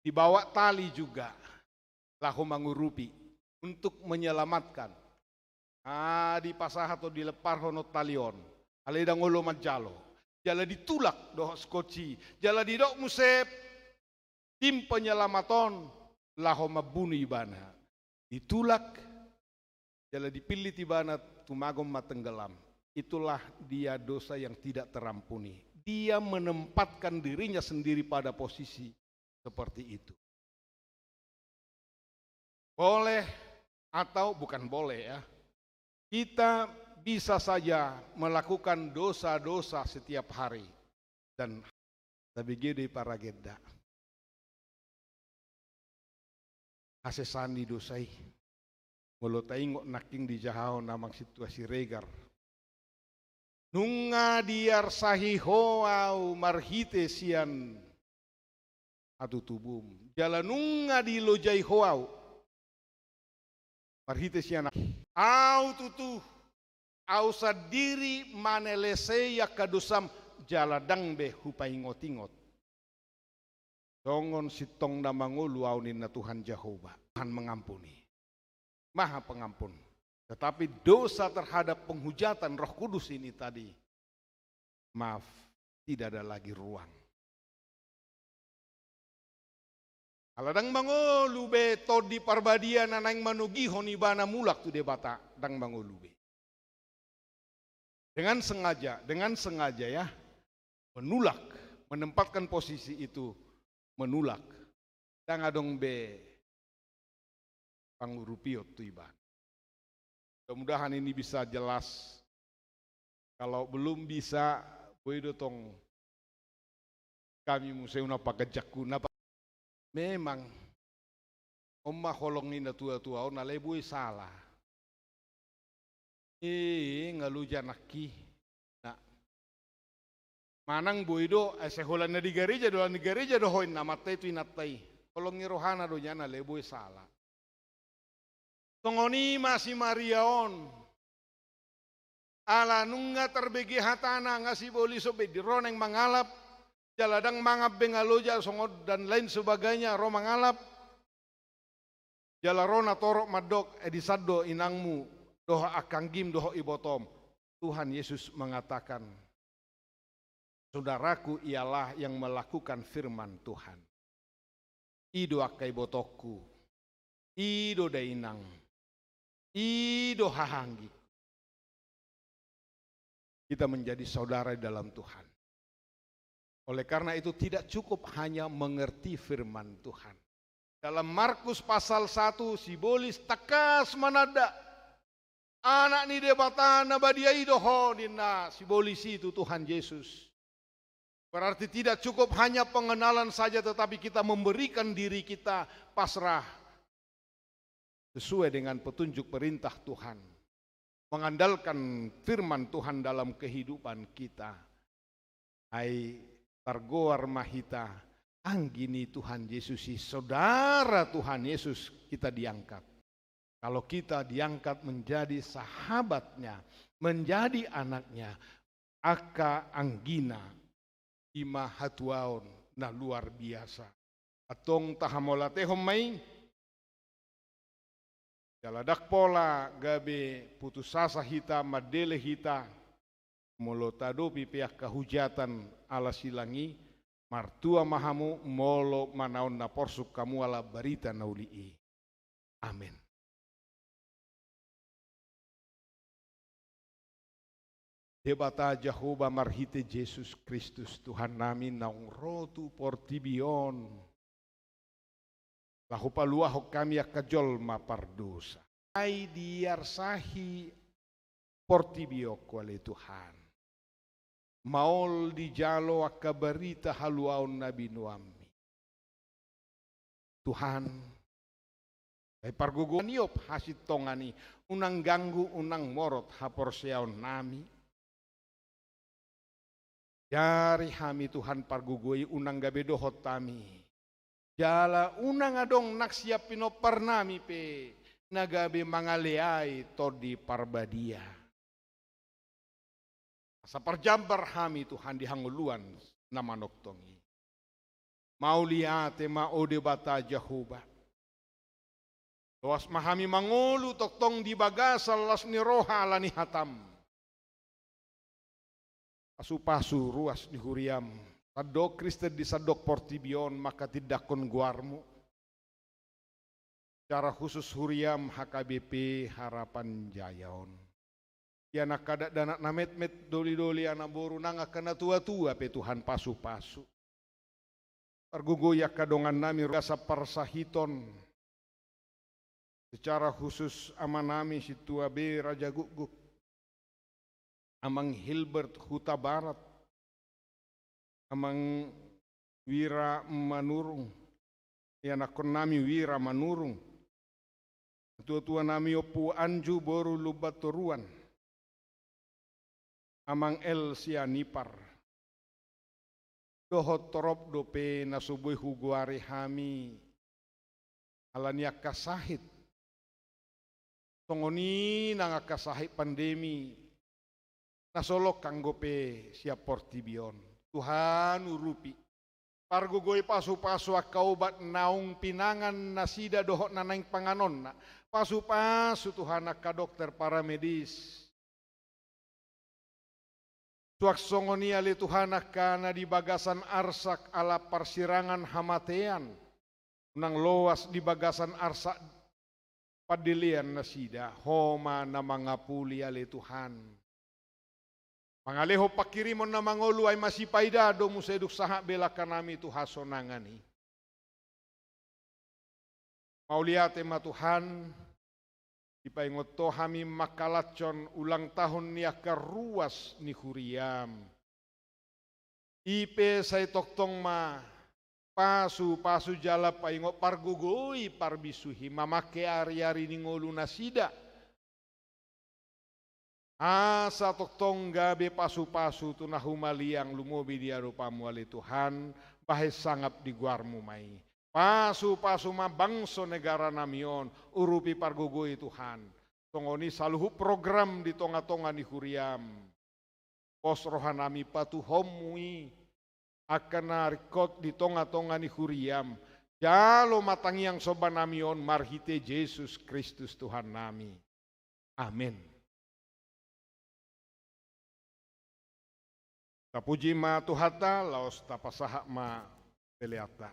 dibawa tali juga, laho mangurupi untuk menyelamatkan. Ah, dipasahat do, dilemparhon do tali on. Alai ndang olo manjalo. Jala ditulak dohot skoci. Jala didok muse tim penyelamat on laho mambunu ibana. Ditulak, jala dipillit ibana, tumagon ma tenggelam. Itulah dia dosa yang tidak terampuni. Dia menempatkan dirinya sendiri pada posisi seperti itu. Boleh atau bukan boleh, ya. Kita bisa saja melakukan dosa-dosa setiap hari. Dan tabege do i paragenda. Hasesaan ni dosa i. Molo taingot nangkin di jahahon amang situasi Regar. Nunga diarsahi ho au marhite sian hatutubum. Jala nunga dilojai ho au marhite sian au. Au tutu, au sandiri manelesei angka dosam, jala ndang be hupaingot-ingot. Songon sintong na mangolu au ninna Tuhan Jahowa. Tuhan mengampuni. Maha Pengampun. Tetapi dosa terhadap penghujatan Roh Kudus ini tadi, maaf, tidak ada lagi ruang. Ala ndang mangolu be Tondi Parbadia na naeng manogihon ibana mulak tu Debata, ndang mangolu be. Dengan sengaja, dengan sengaja, ya, menulak, menempatkan posisi itu, menulak. Ndang adong be pangurupion tu ibana. Mudah-mudahan ini bisa jelas. Kalau belum bisa, boi do tong hami muse unang paganjangkuna. Memang, on ma holong ni natua-tua on, alai boi sala. Ii, nga loja nangkin. Nah. Manang boi do, asa holan na di gareja do, holan di gareja do ho inna, amanta i tu inanta i. Holong ni rohana do nian, alai boi sala. Songon i ma si Maria on. Ala nunga tarbege hatana, nga sibolis be, di ro naeng mangalap, jala ndang mangan be, nga loja, songon dan lain sebagainya, ro mangalap. Jala ro natorop mandok, eh, disan do inangmu, dohot angka anggim, dohot ibotom. Tuhan Yesus mengatakan, saudaraku ialah yang melakukan firman Tuhan. I do angka ibotongku, i do dainang, i do hahaanggingku. Kita menjadi saudara di dalam Tuhan. Oleh karena itu, tidak cukup hanya mengerti firman Tuhan. Dalam Markus pasal satu, sibolis tangkas mananda, Anak ni Debata na badia i do ho, ninna sibolis i tu Tuhan Jesus. Berarti tidak cukup hanya pengenalan saja, tetapi kita memberikan diri kita pasrah sesuai dengan petunjuk perintah Tuhan, mengandalkan firman Tuhan dalam kehidupan kita. Ai targoar ma hita anggi ni Tuhan Jesus i, saudara Tuhan Yesus, kita diangkat. Kalau kita diangkat menjadi sahabatnya, menjadi anaknya, angka anggina, i ma hatuaon na luar biasa. Antong tahamauliatehon ma i. Jala ndang pola gabe putus asa hita, mandele hita, molo tadopi pe angka hujatan ala silang i. Martua ma hamu molo manaon na porsuk hamu ala barita na uli i. Amen. Debata Jahowa, marhite Jesus Kristus Tuhannami, naung ro tu portibi on laho paluahon hami angka jolma pardosa. Ai diarsahi portibi on Ho ale Tuhan, maol dijalo angka barita haluaon na binoanmi. Tuhan, ai pargogoi, iop hasintongan i, unang ganggu, unang morot haporseaonnami. Ajari hami Tuhan pargogoi, unang gabe dohot hami. Jala unang adong nang sian pinomparnami pe na gabe mangaleai Tondi Parbadia. Asa parjambar hami Tuhan di hangoluan na manongtong i. Mauliate ma, o Debata Jahowa. Loas ma hami mangolu tongtong di bagasan las ni roha ala ni hatam. Pasupasu ruas ni huriam, sandok Kristen di sandok portibi on manghatindanghon goarmu. Secara khusus huriam H K B P Harapan Jaya on. Ia angka dakdanak na metmet, dolidoli, anak boru nang angka na tuatua pe Tuhan pasupasu. Pargogoi angka dongannami di bagasan parsahiton. Secara khusus amanami Sintua B Rajagukguk, Amang Hilbert Hutabarat, Amang Wira Manurung, ianakkonnami Wira Manurung, tuatuanami Ompu Anju boru Lumbantoruan, Amang L Sianipar. Dohot torop dope na so boi hugoari hami ala ni angka sahit. Songon i nang angka sahit pandemi na so longkang dope sian portibi on. Tuhan, urupi, pargogoi, pasupasu angka obat naung pinangan nasida dohot na naeng panganonna. Pasupasu Tuhan angka dokter, paramedis. Suang songon i ale Tuhan angka na di bagasan arsak ala parsirangan hamatean, unang loas di bagasan arsak pandelean nasida. Ho ma na mangapuli ale Tuhan. Mangalehon panghirimon na mangolu, ai masipaida do muse dung sahat be langkanami tu hasonangan i. Mauliate ma Tuhan, dipaingot Ho hami mangkalashon ulang tahun ni angka ruas ni huriam. I pe sai tongtong ma pasupasu jala paingot, pargogoi, parbisuhi, mamangke ariari ni ngolu nasida. Asa tongtong gabe pasupasu tu na humaliang lumobi di adopanmu ale Tuhan, bahen sangap di goarmu ma i. Pasupasu ma bangso negaranami on, urupi, pargogoi Tuhan. Songon i saluhut program di tongatonga ni huriam. Pos rohanami patuhonmu i, angka na ringkot di tongatonga ni huriam. Jalo ma tangiang sombanami on marhite Jesus Kristus Tuhannami. Amen. Tapuji ma Tuhanta, laos tapasahat ma peleanta.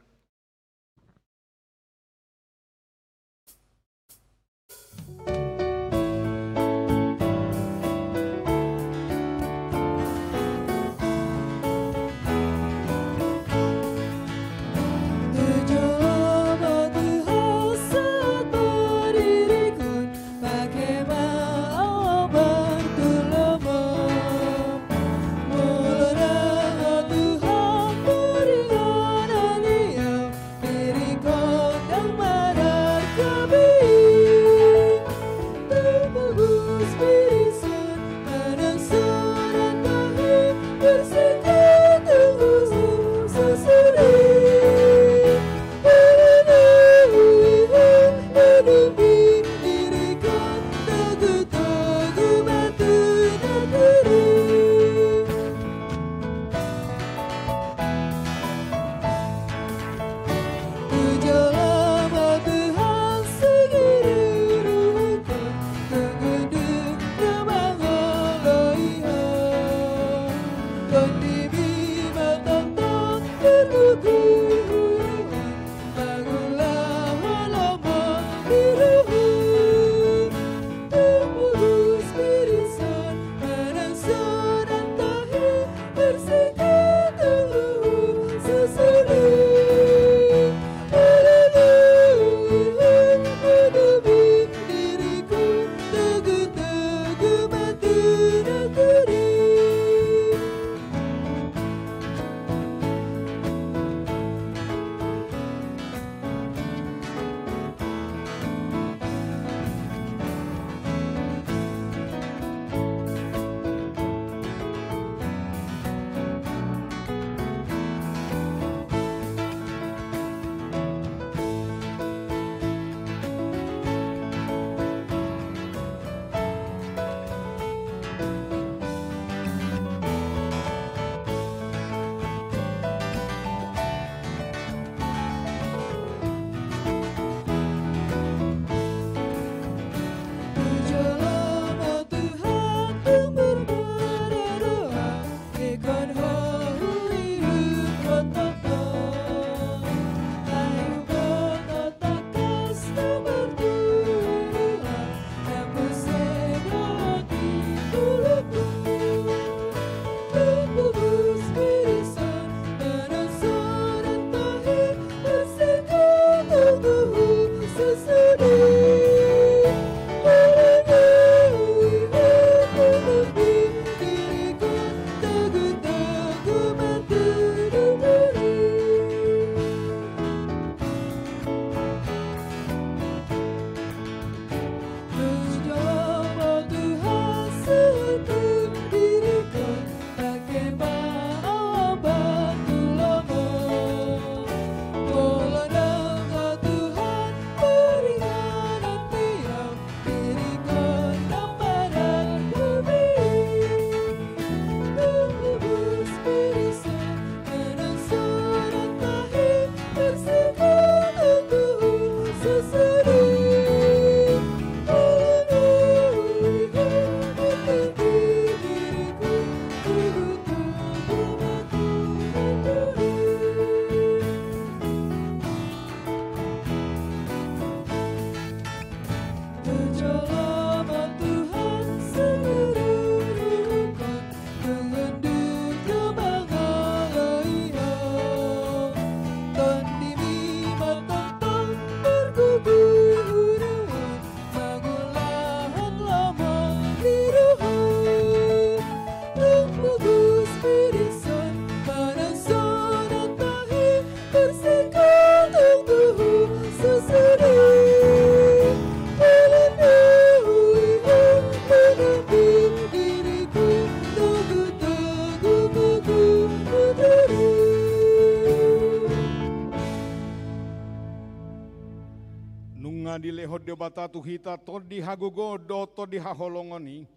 Debata tu hita tondi hagogoon dohot tondi haholongon i.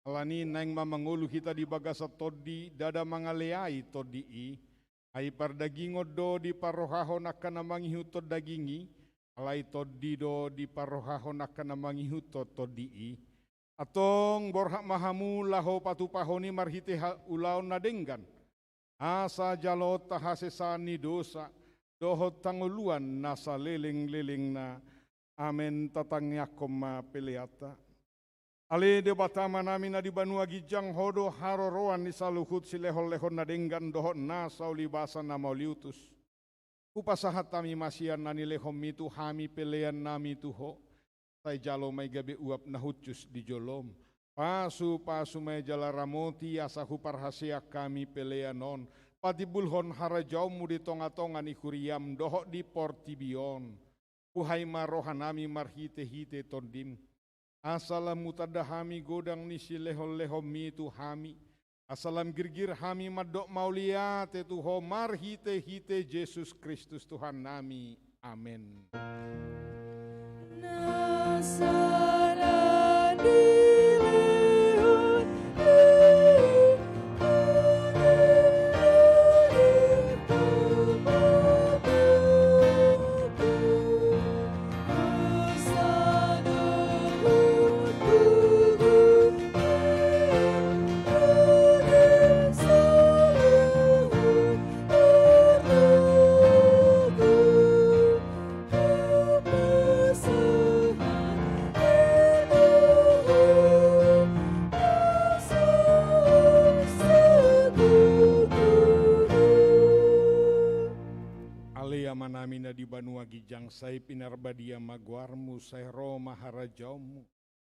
Alani i naeng ma mangolu hita di bagasan tondi, ndada mangaleai tondi i. Ai pardagingon do diparrohahon angka na mangihuthon daging i, alai tondi do diparrohahon angka na mangihuthon tondi i. Antong borhat ma hamu laho patupahon i marhite ha-, ulaon na denggan. Asa jaloonta hasesaan ni dosa, dohot hangoluan na salelenglelengna. Amen. Tatangiangkon ma peleanta. Ale Debata Amanami na di banua ginjang, Ho do haroroan ni saluhut silehonlehon na denggan dohot nasa ulibasa na mauliutus. Hupasahat hami ma sian na nilehonMi tu hami peleannami tu Ho. Sai jalo ma i gabe uap na hushus di joloM. Pasupasu ma i jala ramoti asa huparhaseang hami pelean on patimbulhon harajaonMu di tongatonga ni huriaM dohot di portibi on. Buhai ma rohanami marhitehite TondiM, asa lam hutanda hami godang ni silehonlehonMi tu hami, asa lam girgir hami mandok mauliate tu Ho marhitehite Jesus Kristus Tuhannami. Amen. Ale Amanami na di banua ginjang, sai pinarbadia ma goarMu, sai ro ma harajaonMu.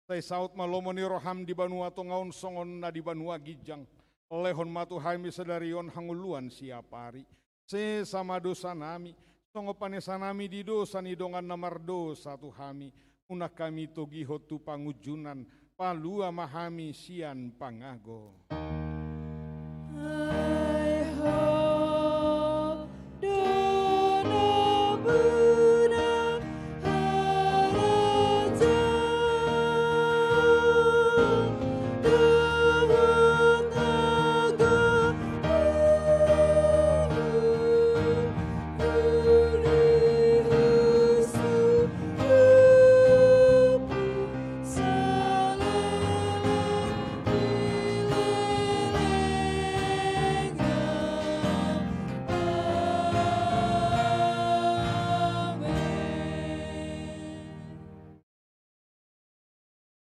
Sai saut ma lomo ni rohaM di banua tonga on songon na di banua ginjang. Lehon ma tu hami sadari on hangoluan siapari. Sesa ma dosanami, songon panesanami di dosa ni dongan na mardosa tu hami. Unang hami togihon tu pangunjunan, palua ma hami sian pangago. Ai Ho do na menang harajaon dohot hangoluan.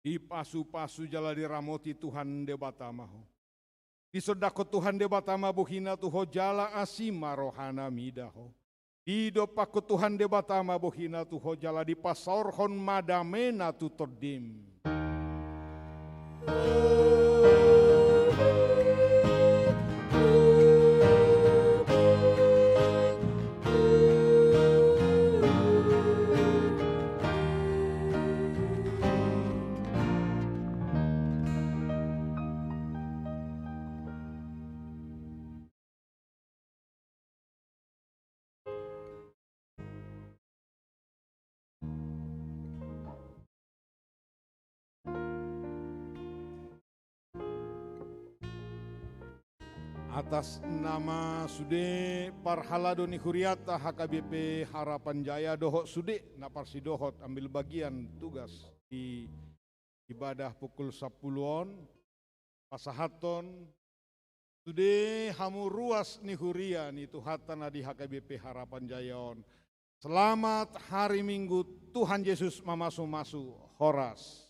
Dipasupasu jala diramoti Tuhan Debata ma ho. Disondangkon Tuhan Debata ma bohiNa tu ho jala asi ma rohaNa mida ho. Didompakkon Tuhan Debata ma bohiNa tu ho jala dipasaorhon ma dameNa tu tondim. Atas nama sude parhalado ni hurianta H K B P Harapan Jaya dohot sude na parsidohot ambil bagian tugas di ibadah pukul sampulu on, pasahathon sude hamu ruas ni huria ni Tuhanta na di H K B P Harapan Jaya on. Selamat hari Minggu, Tuhan Yesus mamasu-masu, horas.